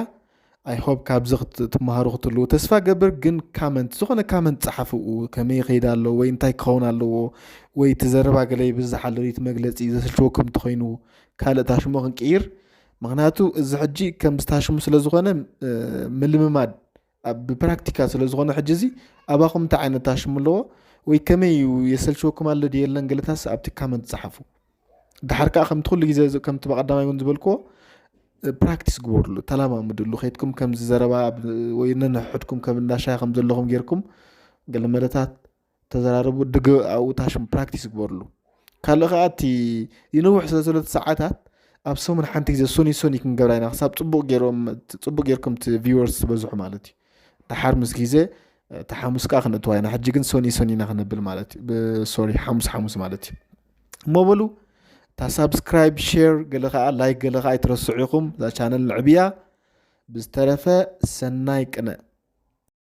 I hope ካብዚ ክት- ትመሃሩ ክትህልዉ ተስፋ ገብር። ግን comment፣ ዝኾነ comment ጸሓፍኡ፣ ከመይ ይኸይድ ኣሎ ወይ እንታይ ክኸውን ኣለዎ ወይ እቲ ዘረባ ገለ ይብዝሕ ኣሎ ድዩ፣ እቲ መግለጺ ዘስልችወኩም እንተኾይኑ ካልእ ታሽሞ ክንቅይር። ምኽንያቱ እዚ ሕጂ ከም ዝታሽሙ ስለ ዝኾነ፣ እ፣ ምልምማድ ኣብ ብፕራክቲካል ስለ ዝኾነ ሕጂ እዚ ኣባኹም እንታይ ዓይነት ታሽሙ ኣለዎ ወይ ከመይ እዩ፣ የሰልችወኩም ኣሎ ድዩ የለን፣ ገለታስ ኣብቲ comment ጸሓፉ። ድሓር ከኣ ከምቲ ኩሉ ግዜ ዝ- ከምቲ ብቐዳማይ እውን ዝበልክዎ፣ እ፣ ፕራክቲስ ግበሩሉ፣ ተለማምድሉ። ከይድኩም ከምዚ ዘረባ ኣብ- ወይ ነንሕድኩም ከም እንዳሻይ ከም ዘለኹም ጌርኩም ገለ መለታት ተዘራረቡ፣ ድግ ኣብኡ ታሽሙ ፕራክቲስ ግበሩሉ። ካልእ ከኣ እቲ ይነውሕ ስለ ዘሎ እቲ ሰዓታት ኣብ ሰሙን ሓንቲ ግዜ ሶኒ ሶኒ ክንገብራ ኢና፣ ክሳብ ጽቡቕ ገይሮም ጽቡቕ ጌርኩም እቲ ቪወርስ ዝበዝሑ ማለት እዩ። ድሓር ምስ ግዜ እቲ ሓሙስ ከኣ ክንእትዋ ኢና። ሕጂ ግን ሶኒ ሶኒ ኢና ክነብል ማለት እዩ። ብ- ሶሪ፣ ሓሙስ ሓሙስ ማለት እዩ። እሞ በሉ፣ እታ ሳብስክራይብ፣ ሼር፣ ገለ ከኣ ላይክ፣ ገለ ከኣ ኣይትረስዑ ኢኹም። እዛ ቻነል ንዕብያ። ብዝተረፈ ሰናይ ቅነ።